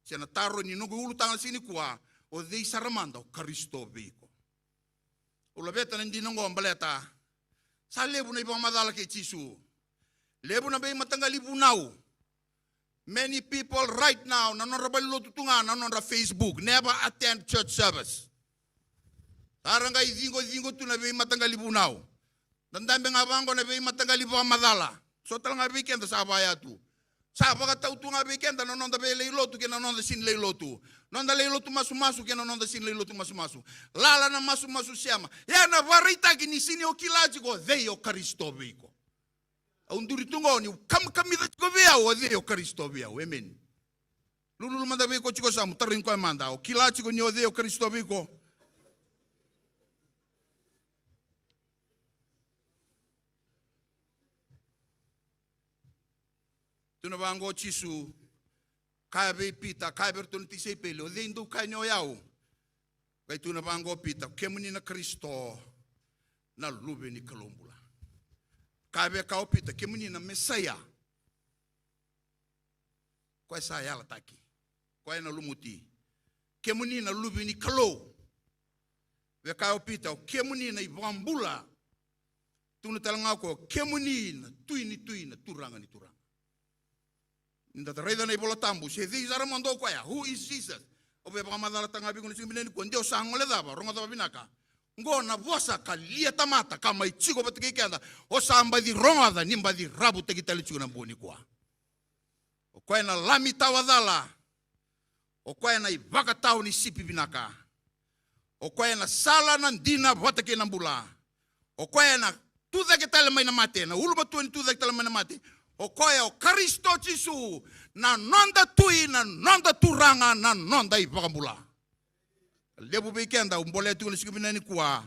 Se na taro ni noqu ulutaga siga nikua, o cei sara mada o Karisito vei iko? Au laveta na dina oqo baleta sa levu na ivakamacala kei Jisu. Levu na veimataqali vunau. Many people right now, na nodra valenilotu tu ga, na nodra Facebook, never attend church service. Sa ra qai ciqociqo tu na veimataqali vunau. Dadabe ga vaqo na veimataqali vakamacala. So tale ga vei keda sa vaya tu. Sa vakatau tu ga vei keda na noda veileilotu kei na noda sega ni leilotu. Noda leilotu masumasu kei na noda sega ni leilotu masumasu. Lala na masumasu sema. Ia na vakaraitaki ni sega ni o kila tiko o cei o Karisito vei iko. Au duri tu qo niu kamikamica tiko vei au o cei o Karisito vei au. Emeni. Lululu mada vei iko tiko, sa mo tarogi koya mada, o kila tiko ni o cei o Karisito vei iko? Tukuna vaqo o Jisu, kaya vei Pita, kaya vei iratou na tisaipeli, o cei dou kaya ni o yau? Qai tukuna vaqo o Pita, kemuni na Karisito, na Luve ni Kalou bula. Kaya vei koya o Pita, kemuni na Mesaia. Koya sa yalataki. Koya na lumuti. Kemuni na Luve ni Kalou. Vei koya o Pita, o kemuni na iVakabula. Tukuna tale ga o koya, kemuni na Tui ni tui, na Turaga ni turaga. Ni da raica na iVola Tabu, se cei sara mada o koya, who is Jesus? Au via vakamacalataka ga vei iko na siga vinaka nikua, de o sa gole cava, rogoca vakavinaka. Qo na vosa ka lia tamata, ka mai tiko vata kei keda, o sa baci rogoca, ni baci ravutaki tale tiko na bogi nikua. O koya na Lami tawa cala. O koya na ivakatawa ni sipi vinaka. O koya na sala, na dina vata kei na bula. O koya na tucake tale mai na mate, na ulumatua ni tucake tale mai na mate. O koya o Karisito Jisu, na noda Tui, na noda Turaga, na noda iVakabula. Levu vei keda, au bolea tiko na siga vinaka nikua.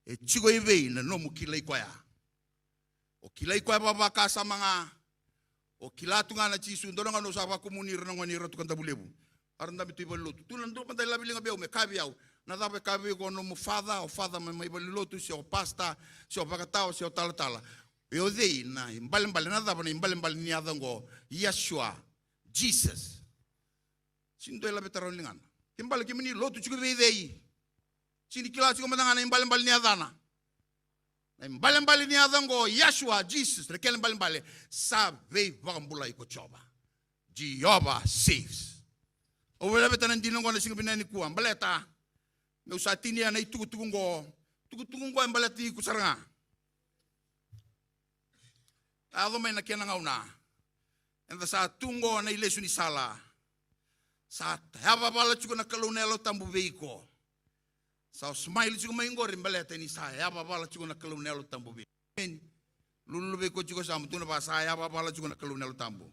E tiko i vei na nomu kilai koya? O kilai koya vakavakasama ga. O kila tu ga na Jisu, dua na gauna au sa vakakumuni ira na gone i Ratu Kadavulevu. Era dabe tu i valenilotu. Tukuna na dua mada e laveliga vei au me kaya vei au, na cava e kaya vei iko o nomu father, o father mai, mai valenilotu, se o pastor, se o vakatawa, se o talatala. E o cei na ibalebale, na cava na ibalebale ni yaca oqo? Yeshua, Jesus. Sega ni dua e laveta rawa na ligana. Ke bale kemuni lotu tiko vei cei? Sega ni kila tiko mada ga na ibalebale ni yacana. Na ibalebale ni yaca oqo, Yeshua, Jesus, na kena ibalebale sa veivakabulai ko Jiova. Jehovah saves. Au via laveta na dina oqo na siga vinaka nikua, baleta meu sa tinia na itukutuku oqo. Tukutuku oqo e baleti iko sara ga. A yaco mai na kena gauna. Eda sa tu oqo na ilesu ni sala. Sa yavavala tiko na Kalou na Yalo Tabu vei iko. Sa o smile tiko mai oqori baleta ni sa yavavala tiko na Kalou na Yalo Tabu vei iko. Emeni. Lululu vei iko tiko, sa mo tukuna vua, sa yavavala tiko na Kalou na Yalo Tabu.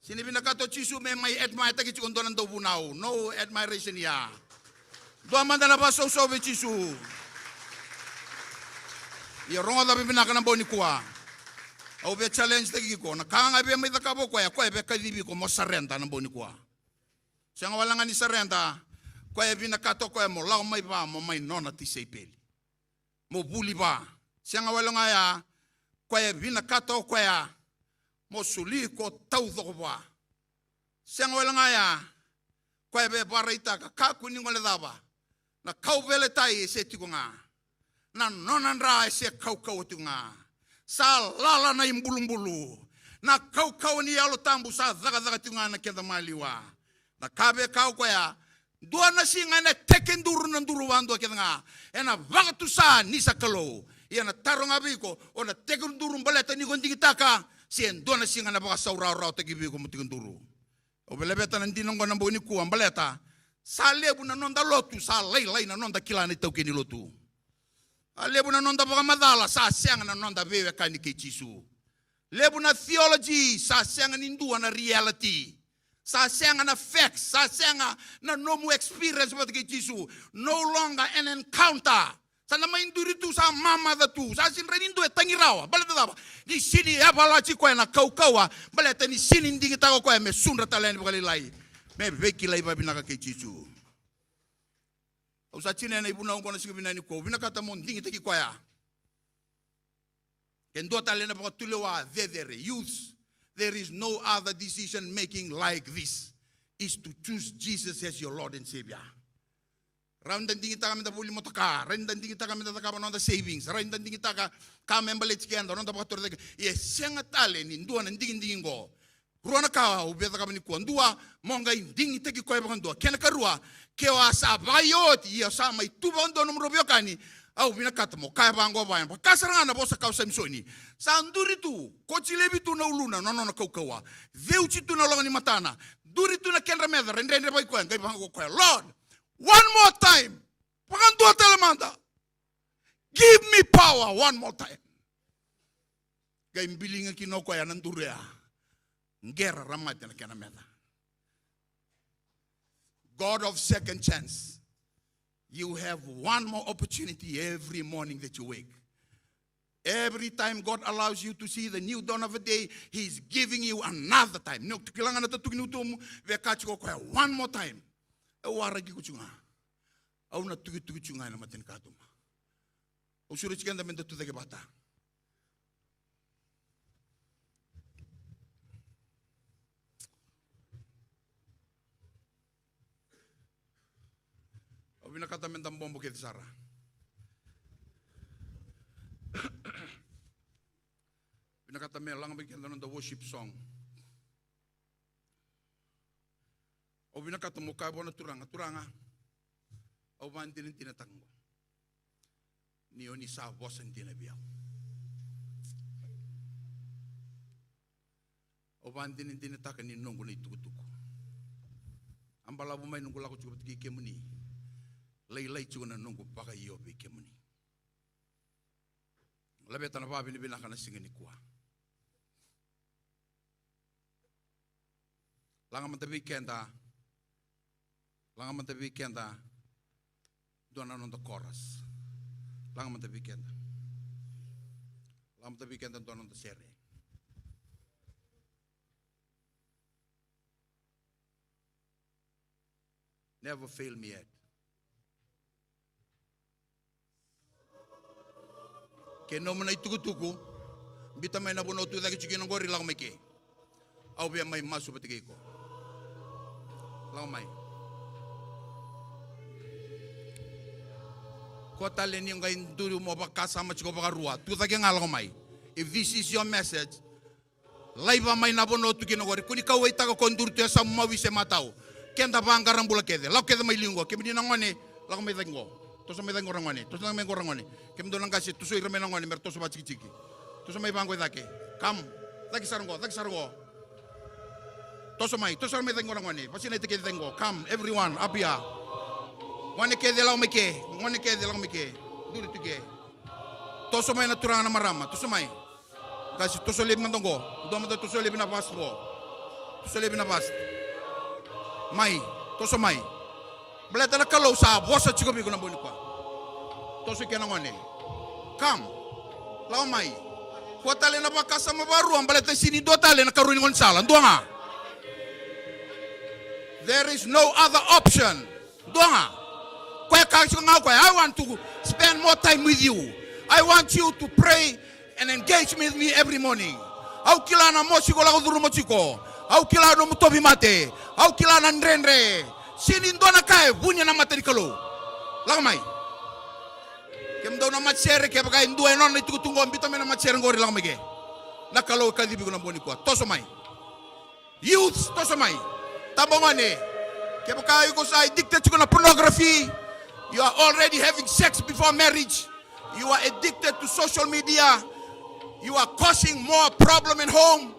Sega ni vinakata o Jisu me mai admire-taki tiko e dua na dauvunau. No admiration ya. Dua mada na vakasausau vei Jisu. Ia rogoca vakavinaka na bogi nikua. Au via challenge taki iko. Na ka ga e via mai cakava o koya, o koya e via kacivi iko mo surrender na bogi nikua. Sega wale ga ni surrender, o koya e vinakata o koya mo lako mai vua mo mai nona tisaipeli. Mo vuli vua. Sega wale ga ya, o koya e vinakata o koya mo soli iko taucoko vua. Sega wale ga ya, o koya e vakaraitaka, kakua ni gole cava. Na kauveilatai e se tiko ga. Na nona dra e se kaukauwa tiko ga. Sa lala na ibulubulu. Na kaukauwa ni Yalo Tabu sa cakacaka tiko ga ena keda maliwa. Na ka e kaya o koya, dua na siga ena tekiduru na duru vakadua kece ga. Ena vakatusa ni sa Kalou. Ia na taro ga vei iko, o na tekiduru baleta ni ko digitaka, se dua na siga ena vakasaurawarawataki vei iko mo tekiduru. Au via laveta na dina oqo na bogi nikua baleta sa levu na noda lotu, sa lailai na noda kila na itaukei ni lotu. Sa levu na noda vakamacala, sa sega na noda veiwekani kei Jisu. Levu na theology, sa sega ni dua na reality. Sa sega na facts, sa sega na nomu experience vata kei Jisu. No longer an encounter. Sa na mai duri tu, sa mamaca tu. Sa sega ni rawa ni dua e tagi rawa. Baleta cava? Ni sega ni yavalati koya na kaukauwa. Baleta ni sega ni digitaka o koya me sudra tale yani vakalailai, me veikilai vakavinaka kei Jisu. Au sa tinia na ivunau oqo na siga vinaka nikua. Au vinakata mo digitaki koya. Ke dua tale na vakatulewa cecere, youths, there is no other decision making like this, is to choose Jesus as your Lord and Savior. Rawa ni da digitaka me da voli motoka, rawa ni da digitaka me da cakava noda savings, rawa ni da digitaka ka me baleti keda, noda vakatorocaketaki. Ia e sega tale ni dua na digidigi oqo. Rua na ka au via cakava nikua. Dua, mo qai digitaki koya vakadua. Kena karua, ke o a sa vakaoti, ia o sa mai tu vakadua nomudrau veiwekani, au vinakata mo kaya vaqo vaya. Vaka sara ga na vosa ka o Samisoni. Sa duri tu, koti laivi tu na uluna, na nona kaukauwa. Ceuti tu na loma ni matana. Duri tu na kedra meca, ra dredrevaki koya, qai vaqo o koya, Lord, one more time. Vakadua tale mada. Give me power one more time. Qai biliga kina o koya na duru ya. Qera ra mate na kena meca. God of second chance. You have one more opportunity every morning that you wake. Every time God allows you to see the new dawn of a day, He's giving you another time. Ni o kila ga na tatuki ni utumu, via kaya tiko o koya, one more time. Au waraki iko tiko ga. Au na tukituki tiko ga ena matanikatuba. Au sureti keda me da tucake vata. Au vinakata me da bobo kece sara. Vinakata me laga mai keda na noda worship song. Au vinakata mo kaya vua na Turaga, Turaga, au vakadinadinataka oqo ni o ni sa vosa dina vei au. Au vakadinadinataka ni noqu na itukutuku. A balavu mai noqu lako tiko vata kei kemuni. Lailai tiko na noqu vakaio vei kemuni. Laveta na vakavinavinaka na siga nikua. Laga mada vei keda. Laga mada vei keda. Dua na noda chorus. Laga mada vei keda. Laga mada vei keda dua na noda sere. Never fail me yet. Ke nomu na itukutuku, biuta mai na vanua o tu cake tiko kina oqori, lako mai ke. Au via mai masu vata kei iko. Lako mai. Kua tale ni o qai duri mo vakasama tiko vakarua. Tu cake ga, lako mai. If this is your message, laiva mai na vanua o tu kina oqori. Kua ni kauwaitaka ko duri tu e yasamu, Mauise, Matau. Keda vaqara bula kece. Lako kece mai liu oqo. Kemuni na gone, lako mai cake oqo. Toso mai cake oqo ra gone. Toso mai cake oqo ra gone. Kemudou na qase, toso ira mai na gone mera toso vakatikitiki. Toso mai vaqo i cake. Come. Cake sara oqo, cake sara oqo. Toso mai, toso mai cake oqo ra gone. Vakasinaiti kece cake oqo. Come, everyone, up here. Gone kece lako mai ke. Gone kece lako mai ke. Duri tu ke. Toso mai na turaga, na marama. Toso mai. Qase, toso laivi mada oqo. Dua mada toso laivi na vase oqo. Toso laivi na vase. Mai, toso mai. Baleta na Kalou sa vosa tiko vei iko na bogi nikua. Toso i ke na gone. Come. Lako mai. Kua tale na vakasama vakarua baleta sega ni dua tale na karua ni gaunisala. Dua ga. There is no other option. Dua ga. Koya kaya tiko ga o koya, I want to spend more time with you. I want you to pray and engage with me every morning. Au kila na mosi ko lako curuma tiko. Au kila nomu tauvimate. Au kila na dredre. Sega ni dua na ka e vuni na mata ni Kalou. Lako mai. Kemudou na matasere, kevaka e dua e nona na itukutuku qo, biuta mai na matasere qori, lako mai ke. Na Kalou e kacivi iko na bogi nikua. Toso mai. Youths, toso mai. Tabagone, kevaka iko sa addicted tiko na pornography, you are already having sex before marriage, you are addicted to social media, you are causing more problem in home.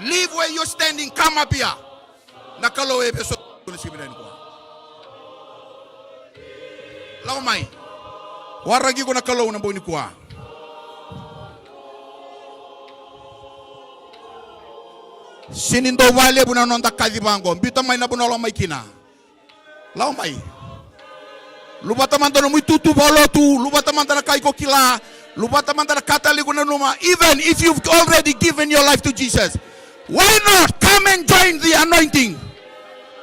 Leave where you're standing, come up here. Na Kalou e veso na sivi na nikua. Lako mai. Waraki iko na Kalou na bogi nikua. Sega ni dau vakalevu na noda kaci vaqo. Biuta mai na vanua lako mai kina. Lako mai. Luvata mada nomu itutu vakalotu, luvata mada na ka iko kila, luvata mada na ka tale iko nanuma. Even if you've already given your life to Jesus, why not come and join the anointing?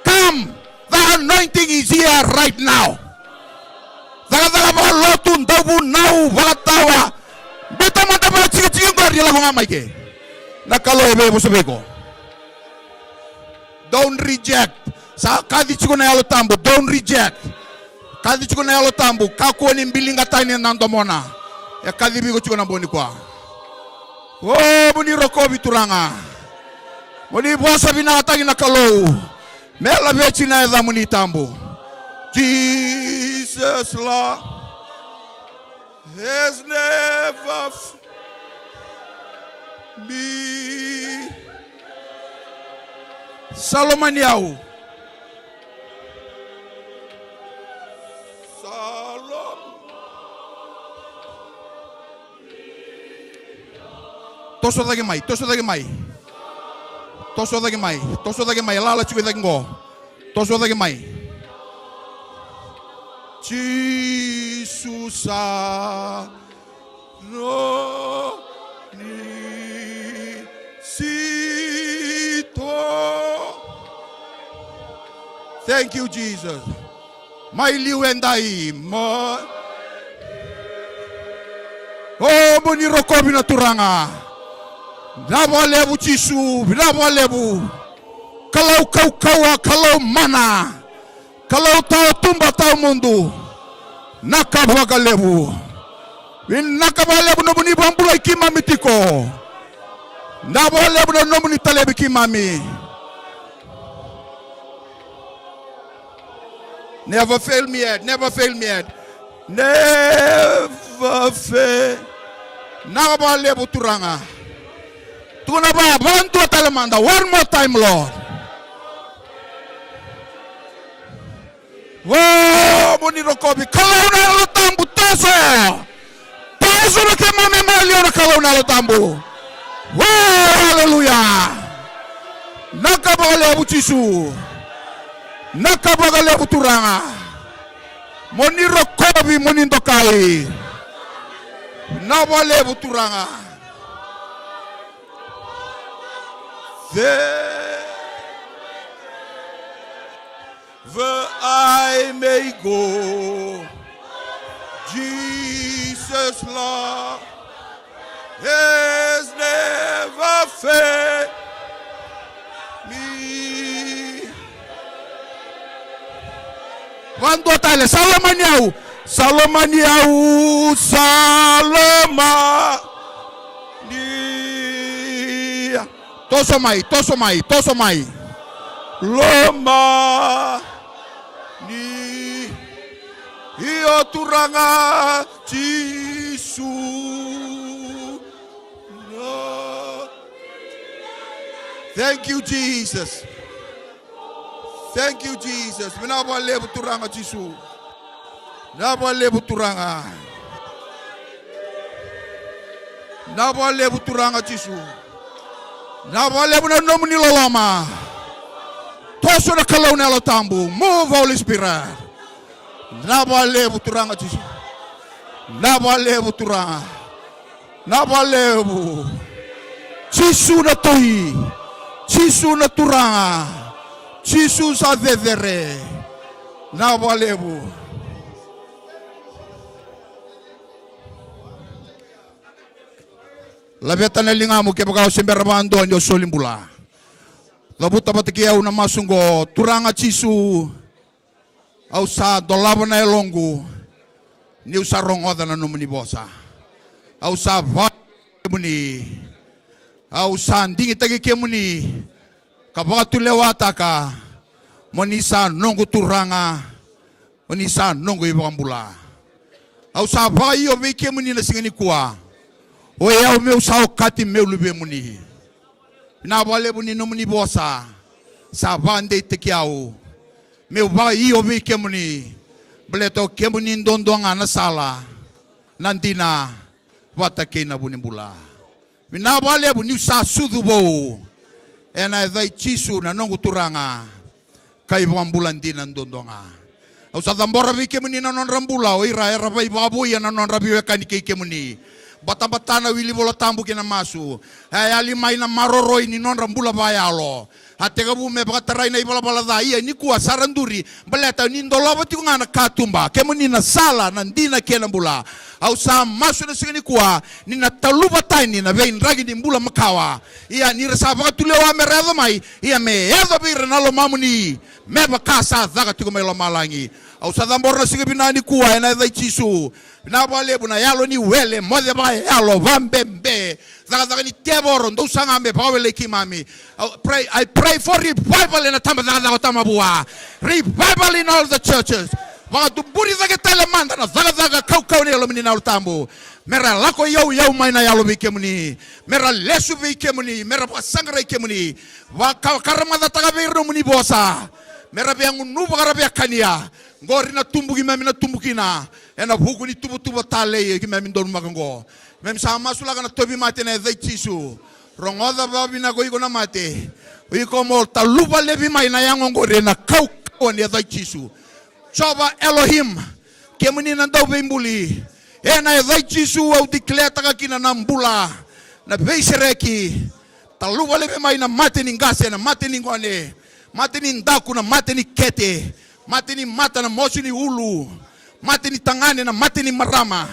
Come, the anointing is here right now. Cakacaka vakalotu, dauvunau, vakatawa. Biuta mada vakatikitiki qori, lako ga mai ke. Na Kalou e veivosa vei iko. Don't reject. Sa kaci tiko na Yalo Tabu, don't reject. Kaci tiko na Yalo Tabu, kakua ni biliqa tani na domona. E kacivi iko tiko na bogi nikua. O, mo ni rokovi Turaga. Mo ni vosa vinakataki na Kalou. Me laveti na yacamuni tabu. Jesus love has never f-, me. Sa lomani au. Sa lom-, toso cake mai, toso cake mai. Toso cake mai, toso cake mai, lala tiko i cake qo. Toso cake mai. Jisu sa ro ni sito. Thank you, Jesus. Mai liu edai, ma. O, mo ni rokovi na Turaga. Vinaka vakalevu Jisu, vinaka vakalevu. Kalou kaukauwa, Kalou mana. Kalou tawa tuba tawa mudu. Vinaka vakalevu. Vinaka vakalevu nomuni vakabulai keimami tiko. Vinaka vakalevu na nomuni talevi keimami. Never fail me yet, never fail me yet. Never fail. Vinaka vakalevu Turaga. Tukuna va, vakadua tale mada. One more time, Lord. O, mo ni rokovi. Kalou na Yalo Tabu, toso. Toso na keimami mai liu na Kalou na Yalo Tabu. O, aleluya. Vinaka vakalevu Jisu. Vinaka vakalevu Turaga. Mo ni rokovi, mo ni dokai. Vinaka vakalevu Turaga. There where I may go, Jesus' love has never failed me. Vakadua tale, sa lomani au, sa lomani au, sa lomani. Toso mai, toso mai, toso mai. Lomani. Io Turaga Jisu. Thank you, Jesus. Thank you, Jesus. Vinaka vakalevu Turaga Jisu. Vinaka vakalevu Turaga. Vinaka vakalevu Turaga Jisu. Vinaka vakalevu na nomuni loloma. Toso na Kalou na Yalo Tabu. Move, Holy Spirit. Vinaka vakalevu Turaga Jisu. Vinaka vakalevu Turaga. Vinaka vakalevu. Jisu na Tui. Jisu na Turaga. Jisu sa cecere. Vinaka vakalevu. Laveta na ligamu kevaka o se bera vakadua ni o soli bula. Cavuta vata kei au na masu oqo. Turaga Jisu, au sa dolava na yaloqu niu sa rogoca na nomuni vosa. Au sa vaka kemuni. Au sa digitaki kemuni ka vakatulewataka mo ni sa noqu Turaga, mo ni sa noqu iVakabula. Au sa vakaio vei kemuni na siga nikua. O yau meu sa okati meu luvemuni. Vinaka vakalevu ni nomuni vosa sa vakadeitaki au meu vakaio vei kemuni, baleta o kemuni duadua ga na sala, na dina, vata kei na vu ni bula. Vinaka vakalevu niu sa sucu vou ena yaca i Jisu na noqu Turaga ka iVakabula dina duadua ga. Au sa cabora vei kemuni na nodra bula o ira era vakaivakavoui ena nodra veiwekani kei kemuni. Batabata na wili Vola Tabu kei na masu. E a yali mai na maroroi ni nodra bula vakayalo. A tekivu me vakatarai na ivalavala ca, ia nikua sa ra duri, baleta ni dolava tiko ga na katuba. Kemuni na sala, na dina kei na bula. Au sa masu ena siga nikua ni na taluva tani na veidraki ni bula makawa. Ia ni ra sa vakatulewa me ra yaco mai, ia me yaco vei ira na lomamuni, me vaka sa caka tiko mai lomalagi. Au sa cabora na siga vinaka nikua ena yaca i Jisu. Vinaka vakalevu na yalo ni wele, moce vakayalo, vakabebe. Cakacaka ni tevoro, dou saga me vakawelei keimami. I pray, I pray for revival ena tabacakacaka o Tamavua. Revival in all the churches. Vakatuburi cake tale mada na cakacaka kaukauwa ni Yalomuni na Yalo Tabu. Me ra lako yauyau mai na yalo vei kemuni. Me ra lesu vei kemuni. Me ra vakasaqarai kemuni. Vakakaramadataka vei ira nomuni vosa. Me ra via gunuva ka ra via kania. Qori na tubu keimami na tubu kina. Ena vuku ni tuvatuva talei keimami donumaka oqo. Keimami sa masulaka na tauvimate ena yaca i Jisu. Rogoca vakavinaka o iko na mate. O iko mo taluva laivi mai na yago oqori ena kaukauwa ni yaca i Jisu. Jiova Elohim, kemuni na dauveibuli. Ena yaca i Jisu au declare-taka kina na bula, na veisereki. Taluva laivi mai na mate ni qase, na mate ni gone, mate ni daku, na mate ni kete, mate ni mata, na mosi ni ulu, mate ni tagane, na mate ni marama.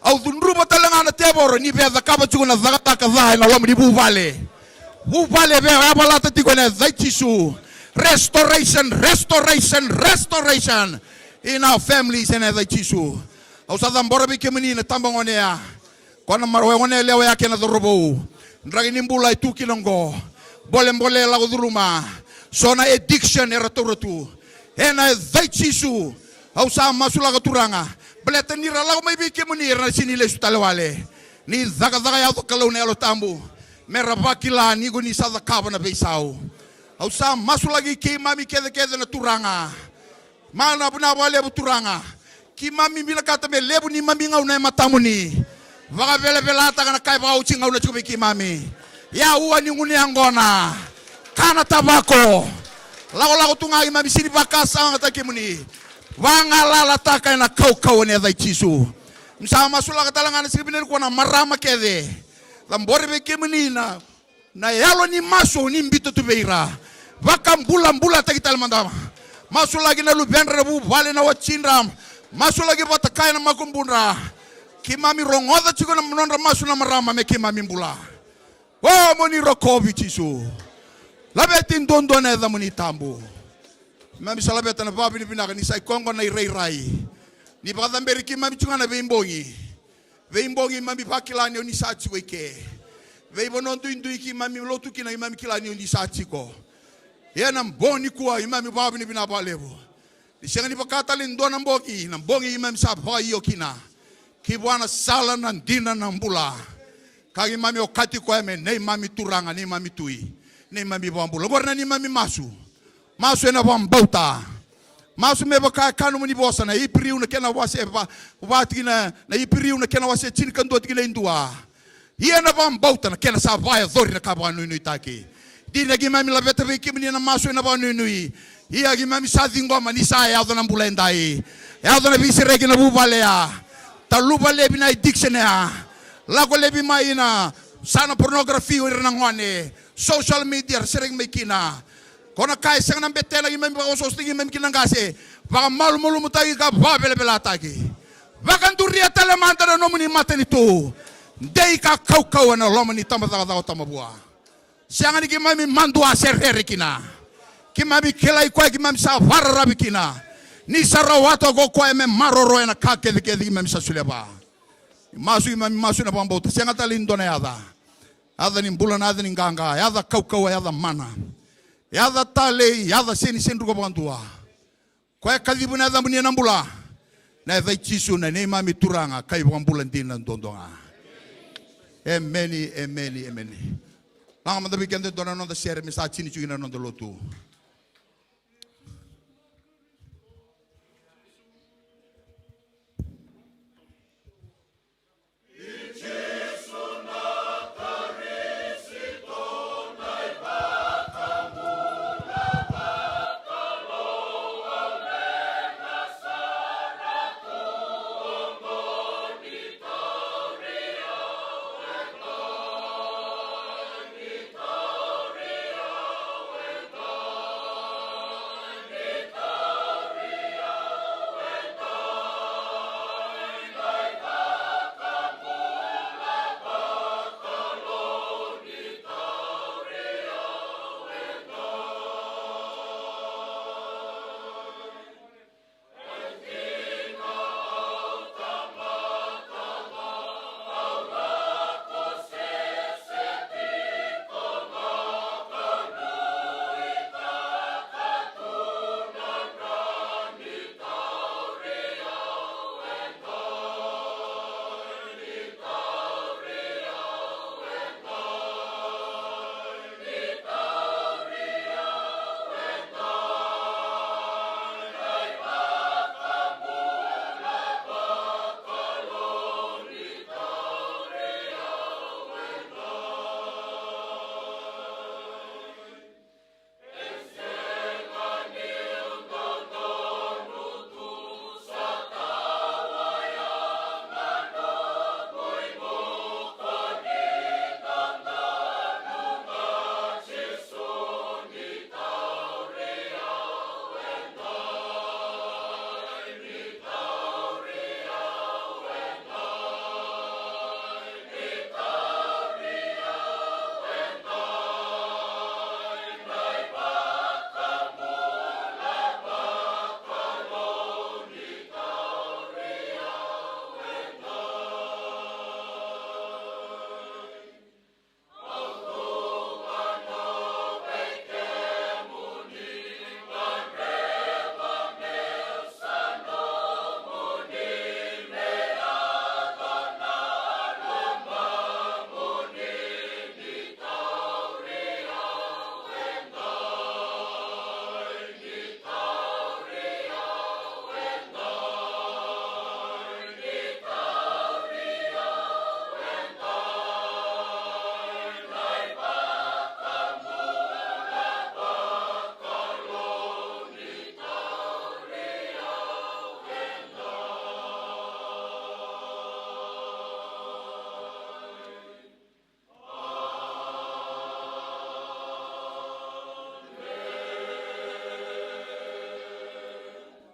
Au cudruva tale ga na tevoro ni via cakava tiko na cakacaka ca ena loma ni vuvale. Vuvale e via yavalata tiko ena yaca i Jisu. Restoration, restoration, restoration in our families ena yaca i Jisu. Au sa cabora vei kemuni na tabagone ya. Ko na marama, gone yalewa ya kei na cauravou. Draki ni bula e tu kina oqo. Bolebole e lako curuma. So na addiction era taura tu. Ena yaca i Jisu. Au sa masulaka Turaga. Baleta ni ra lako mai vei kemuni era na sega ni lesu tale wale. Ni cakacaka yaco Kalou na Yalo Tabu. Me ra vakila ni ko ni sa cakava na veisau. Au sa masulaki keimami kecekece na Turaga. Mana vinaka vakalevu Turaga. Keimami vinakata me levu neimami gauna e matamuni. Vakavelavelataka na ka e vakaoti gauna tiko vei keimami. Yaua ni gunu yaqona. Kana tavako. Lakolako tu ga keimami sega ni vakasagataki kemuni. Vagalalataka ena kaukauwa ni yaca i Jisu. Mi sa masulaka tale ga na siga vinaka nikua na marama kece. Cabori vei kemuni na Na yalo ni masu ni biuta tu vei ira. Vakabulabulataki tale mada. Masulaki na luvedra, na vuvale, na watidra. Masulaki vata kaya na makubudra. Keimami rogoca tiko na nodra masu na marama me keimami bula. O mo ni rokovi Jisu. Laveti duadua na yacamuni tabu. Keimami sa laveta na vakavinavinaka ni sa i koya oqo na irairai. Ni vakacaberi keimami tiko ga na veibogi. Veibogi keimami vakila ni o ni sa tiko i ke. Veivanua duidui keimami lotu kina keimami kila ni o ni sa tiko. Ia na bogi nikua keimami vakavinavinaka vakalevu. Ni sega ni vaka tale e dua na bogi, na bogi keimami sa vakaio kina. Ki vua na sala, na dina, na bula. Ka keimami okati koya me neimami Turaga, neimami Tui, neimami Vakabula. Oqori na neimami masu. Masu ena vakabauta. Masu me vaka e kaya na nomuni vosa na Iperiu na kena wase va, va tikina, na Iperiu na kena wase tinikadua tikina e dua. Ia na vakabauta na kena sa vakayacori na ka vakanuinuitaki. Dina keimami laveta vei kemuni na masu ena vakanuinui. Ia keimami sa ciqoma ni sa yaco na bula edai. Yaco na veisereki ena vuvale ya. Taluva laivi na addiction ya. Lako laivi mai na sa na pornography o ira na gone. Social media ra sereki mai kina. Ko na ka e sega na betena keimami vakaosooso tiko keimami kina qase. Vakamalumalumutaki ka vakavelavelataki. Vakaduria tale mada na nomuni matanitu. Dei ka kaukauwa na loma ni tabacakacaka o Tamavua. Sega ni keimami madua se rere kina. Keimami kilai koya keimami sa vakararavi kina. Ni sa rawata ko koya me maroroya na ka kecekece keimami sa solia vua. Masu keimami masu ena vakabauta sega tale ni dua na yaca. Yaca ni bula na yaca ni qaqa, yaca kaukauwa, yaca mana. Yaca talei, yaca sega ni se druka vakadua. Koya e kacivi na yacamuni ena bula. Na yaca i Jisu na neimami Turaga ka iVakabula dina duadua ga. Emeni, emeni, emeni. Laga mada vei keda e dua na noda sere me sa tini tiko kina na noda lotu.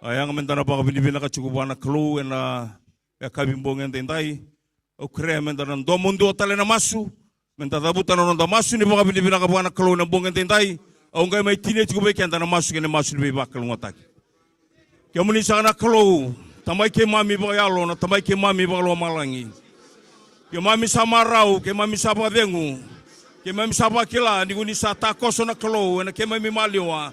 A yaga meda na vakavinavinaka tiko vua na Kalou ena yakavi bogi edaidai. Au kerea meda na domodua tale na masu, meda cavuta na noda masu ni vakavinavinaka vua na Kalou ena bogi edaidai. Au qai mai tinia tiko vei keda na masu kei na masu ni veivakalougatataki. Kemuni saka na Kalou, Tamai keimami vakayalo, na Tamai keimami vakalomalagi. Keimami sa marau, keimami sa vakacegu, keimami sa vakila ni ko ni sa takoso na Kalou ena keimami maliwa.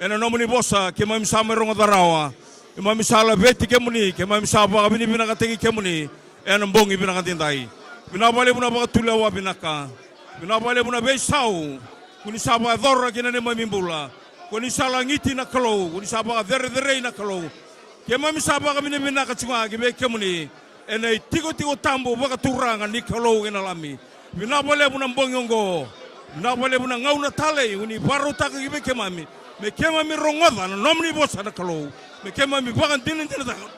Ena nomuni vosa keimami sa mai rogoca rawa. Keimami sa laveti kemuni, keimami sa vakavinavinakataki kemuni ena bogi vinaka edaidai. Vinaka vakalevu na vakatulewa vinaka. Vinaka vakalevu na veisau ko ni sa vakayacora ki na neimami bula. Ko ni sa lagiti na Kalou, ko ni sa vakacerecerei na Kalou. Keimami sa vakavinavinaka tiko ga ki vei kemuni ena itikotiko tabu vakaturaga ni Kalou kei na Lami. Vinaka vakalevu na bogi oqo. Vinaka vakalevu na gauna talei o ni vakarautaka ki vei keimami, me keimami rogoca na nomuni vosa na Kalou, me keimami vakadinadinataka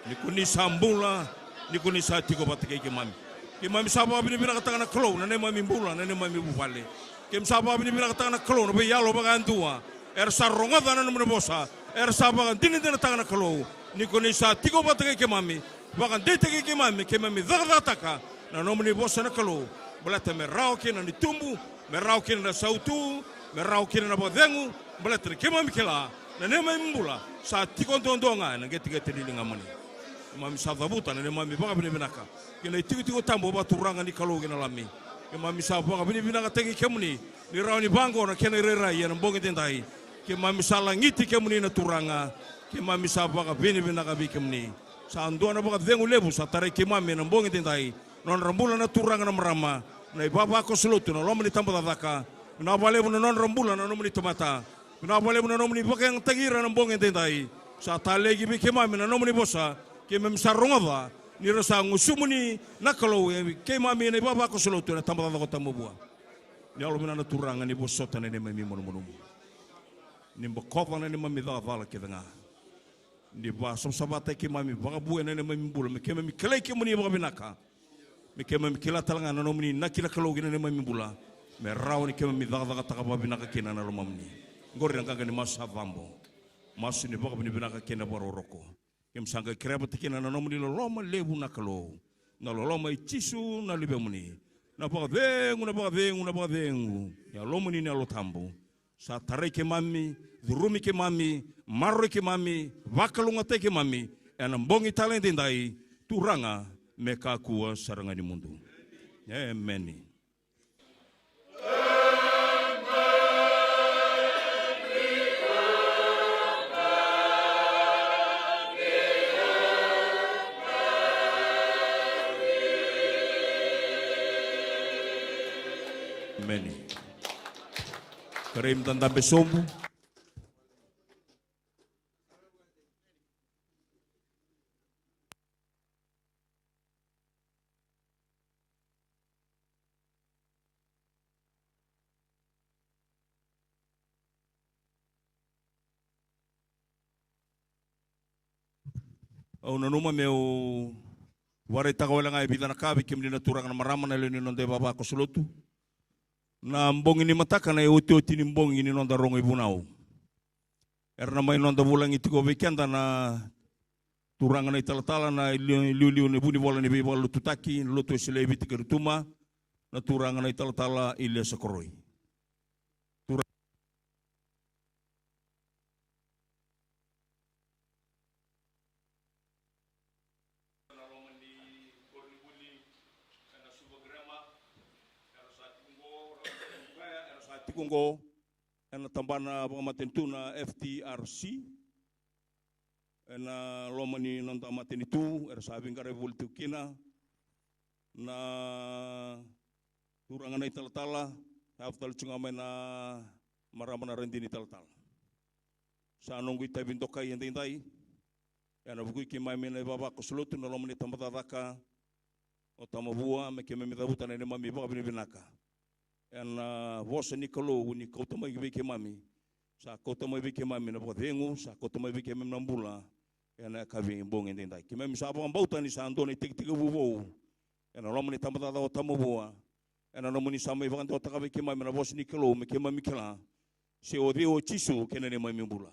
ni ko ni sa bula, ni ko ni sa tiko vata kei keimami. Keimami sa vakavinavinakataka na Kalou na neimami bula, na neimami vuvale. Keimami sa vakavinavinakataka na Kalou na veiyalo vakayadua era sa rogoca na nomuni vosa, era sa vakadinadinataka na Kalou ni ko ni sa tiko vata kei keimami, vakadeitaki keimami, keimami cakacakataka na nomuni vosa na Kalou. Baleta me rawa kina ni tubu, me rawa kina na sautu, me rawa kina na vakacegu, baleta ni keimami kila na neimami bula sa tiko duadua ga ena qeteqete ni ligamuni. Keimami sa cavuta na neimami vakavinavinaka ki na itikotiko tabu vakaturaga ni Kalou kei na Lami. Keimami sa vakavinavinakataki kemuni ni rawa ni vaqo na kena irairai ena bogi edaidai. Keimami sa lagiti kemuni na Turaga. Keimami sa vakavinavinaka vei kemuni. Sa dua na vakacegu levu sa tarai keimami ena bogi edaidai, nodra bula na turaga na marama, na ivavakoso lotu na loma ni tabacakacaka. Vinaka vakalevu na nodra bula na nomuni tamata. Vinaka vakalevu na nomuni vakayagataki ira na bogi edaidai. Sa talei ki vei keimami na nomuni vosa, keimami sa rogoca ni ra sa gusumuni na Kalou e keimami na ivavakoso lotu ena tabacakacaka o Tamavua. Ni yalo vinaka na Turaga ni vosota na neimami malumalumu. Ni bokoca na neimami cakacala kece ga. Ni vakasavasavataki keimami, vakavuai na neimami bula me keimami kilai kemuni vakavinaka. Me keimami kila tale ga na nomuni inaki na Kalou ki na neimami bula, me rawa ni keimami cakacakataka vakavinaka kina na lomamuni. Qori na qaqa ni masu sa cabo, masu ni vakavinavinaka kei na vakarokoroko. Keimami sa qai kerea vata kina na nomuni loloma levu na Kalou, na loloma i Jisu na Luvemuni, na vakacegu, na vakacegu, na vakacegu ni Yalomuni na Yalo Tabu. Sa tarai keimami, curumi keimami, maroroi keimami, vakalougatataki keimami ena bogi talei edaidai, Turaga, me kakua sara ga ni mudu. Emeni. Emeni. Kerei meda dabe sobu. Au nanuma meu vakaraitaka wale ga e vica na ka vei kemuni na turaga na marama na lewe ni noda ivavakoso lotu. Na bogi ni mataka na iotioti ni bogi ni noda rogo ivunau. Era na mai noda vulagi tiko vei keda na turaga na italatala na iliuliu ni vunivola ni veivakalotutaki na Lotu Wesele e Viti kei Rotuma, na turaga na italatala Iliesa Koroi. Turaga na loma ni koronivuli ena Suva Grammar, era sa tiko qo, era sa tiko qo ena tabana vakamatanitu na F T R C. Ena loma ni noda matanitu era sa veiqaravi voli tiko kina na turaga na italatala, yaco tale tiko ga mai na marama na radini talatala. Sa noqu itavi dokai edaidai ena vuku i keimami na ivavakoso lotu na loma ni tabacakacaka o Tamavua, me keimami cavuta na neimami vakavinavinaka ena vosa ni Kalou ni kauta mai vei keimami. Sa kauta mai vei keimami na vakacegu, sa kauta mai vei keimami na bula ena yakavi bogi edaidai. Keimami sa vakabauta ni sa dua na itekitekivu vou ena loma ni tabacakacaka o Tamavua ena nomuni sa mai vakadewataka vei keimami na vosa ni Kalou me keimami kila se o cei o Jisu kei na neimami bula.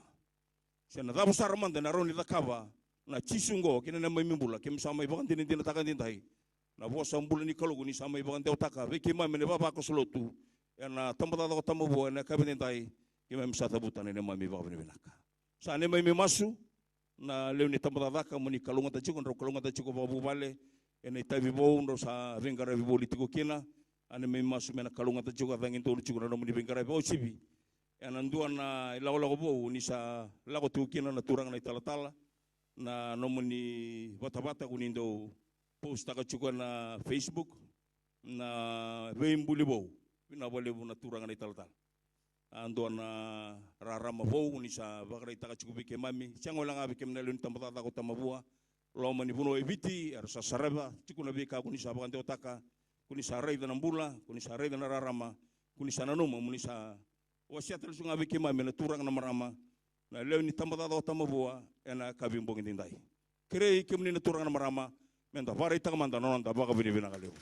Se na cava sara mada ena rawa ni cakava na Jisu oqo kei na neimami bula, keimami sa mai vakadinadinataka edaidai na vosa bula ni Kalou ni sa mai vakadewataka vei keimami na ivavakoso lotu ena tabacakacaka o Tamavua ena yakavi edaidai. Keimami sa cavuta na neimami vakavinavinaka. Sa neimami masu na lewe ni tabacakacaka mo ni kalougata tiko, drau kalougata tiko vakavuvale ena itavi vou drau sa veiqaravi voli tiko kina. A neimami masu me na kalougata tiko, a cagi donu tiko na nomuni veiqaravi vakauasivi ena dua na ilakolako vou ni sa lako tiko kina na turaga na italatala, na nomuni vatavata ko ni dau postaka tiko ena Facebook, na veibuli vou. Vinaka vakalevu na turaga na italatala. A dua na rarama vou ni sa vakaraitaka tiko vei keimami, sega wale ga vei keimami na lewe ni tabacakacaka o Tamavua, loma ni vanua e Viti era sa sarava tiko na veika ko ni sa vakadewataka Ko ni sa raica na bula, ko ni sa raica na rarama, ko ni sa nanuma mo ni sa wasea tale tiko ga vei keimami na turaga na marama, na lewe ni tabacakacaka o Tamavua ena yakavi bogi daidai. Kerei kemuni na turaga na marama me da vakaraitaka mada na noda vakavinavinaka levu.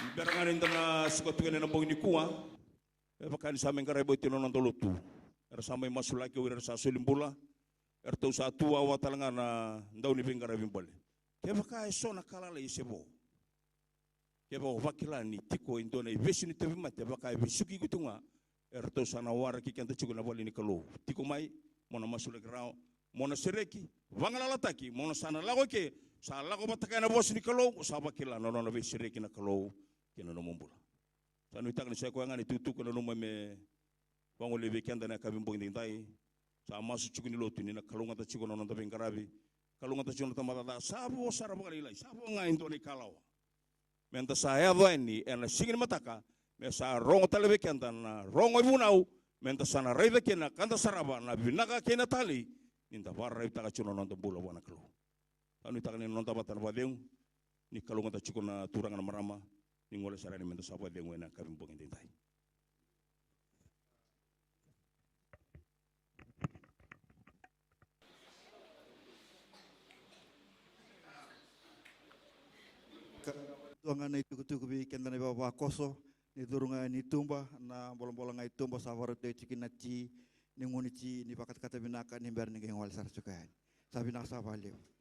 Ni bera ga ni da na suka tu ena bogi nikua, me vaka ni sa mai qaravi oti na noda lotu. Era sa mai masulaki au, ira era sa soli bula. Eratou sa tu wawa tale ga na dau ni veiqaravi bale. Kevaka e so na ka lalai e se vo, kevaka o vakila ni tiko e dua na ivesu ni tauvimate vaka e vesuki iko tiko ga, eratou sa na waraki keda tiko na vale ni Kalou. Tiko mai, mo na masulaki rawa, mo na sereki, vagalalataki, mo na sa na lako i ke, sa lako vata kaya na vosa ni Kalou, o sa vakila na nona veisereki na Kalou kei na nomu bula. Sa nuitaka ni sa i koya ga na itukutuku e nanuma me vagolei vei keda na yakavi bogi daidai. Sa masu tiko ni lotu ni na kalougata tiko na noda veiqaravi, kalougata tiko na tabacakacaka. Sa vo sara vakalailai, sa vo ga e dua na ikalawa me da sa yaco yani ena siga ni mataka, me sa rogo tale vei keda na rogo ivunau, me da sa na raica kina ka da sarava na vinaka kei na talei ni da vakararavitaka tiko na noda bula vua na Kalou. Sa nuitaka ni na noda vata na vakacegu, ni kalougata tiko na turaga na marama, ni gole sara yani me da sa vakacegu ena yakavi bogi daidai. Ka dua ga na itukutuku vei keda na ivavakoso, ni curu ga ni tuba, na bolabola ga i tuba sa vakarautaki tiko na ti, ni gunu ti, ni vakatakata vinaka ni bera ni qai gole sara tiko yani. Sa vinaka saka vakalevu.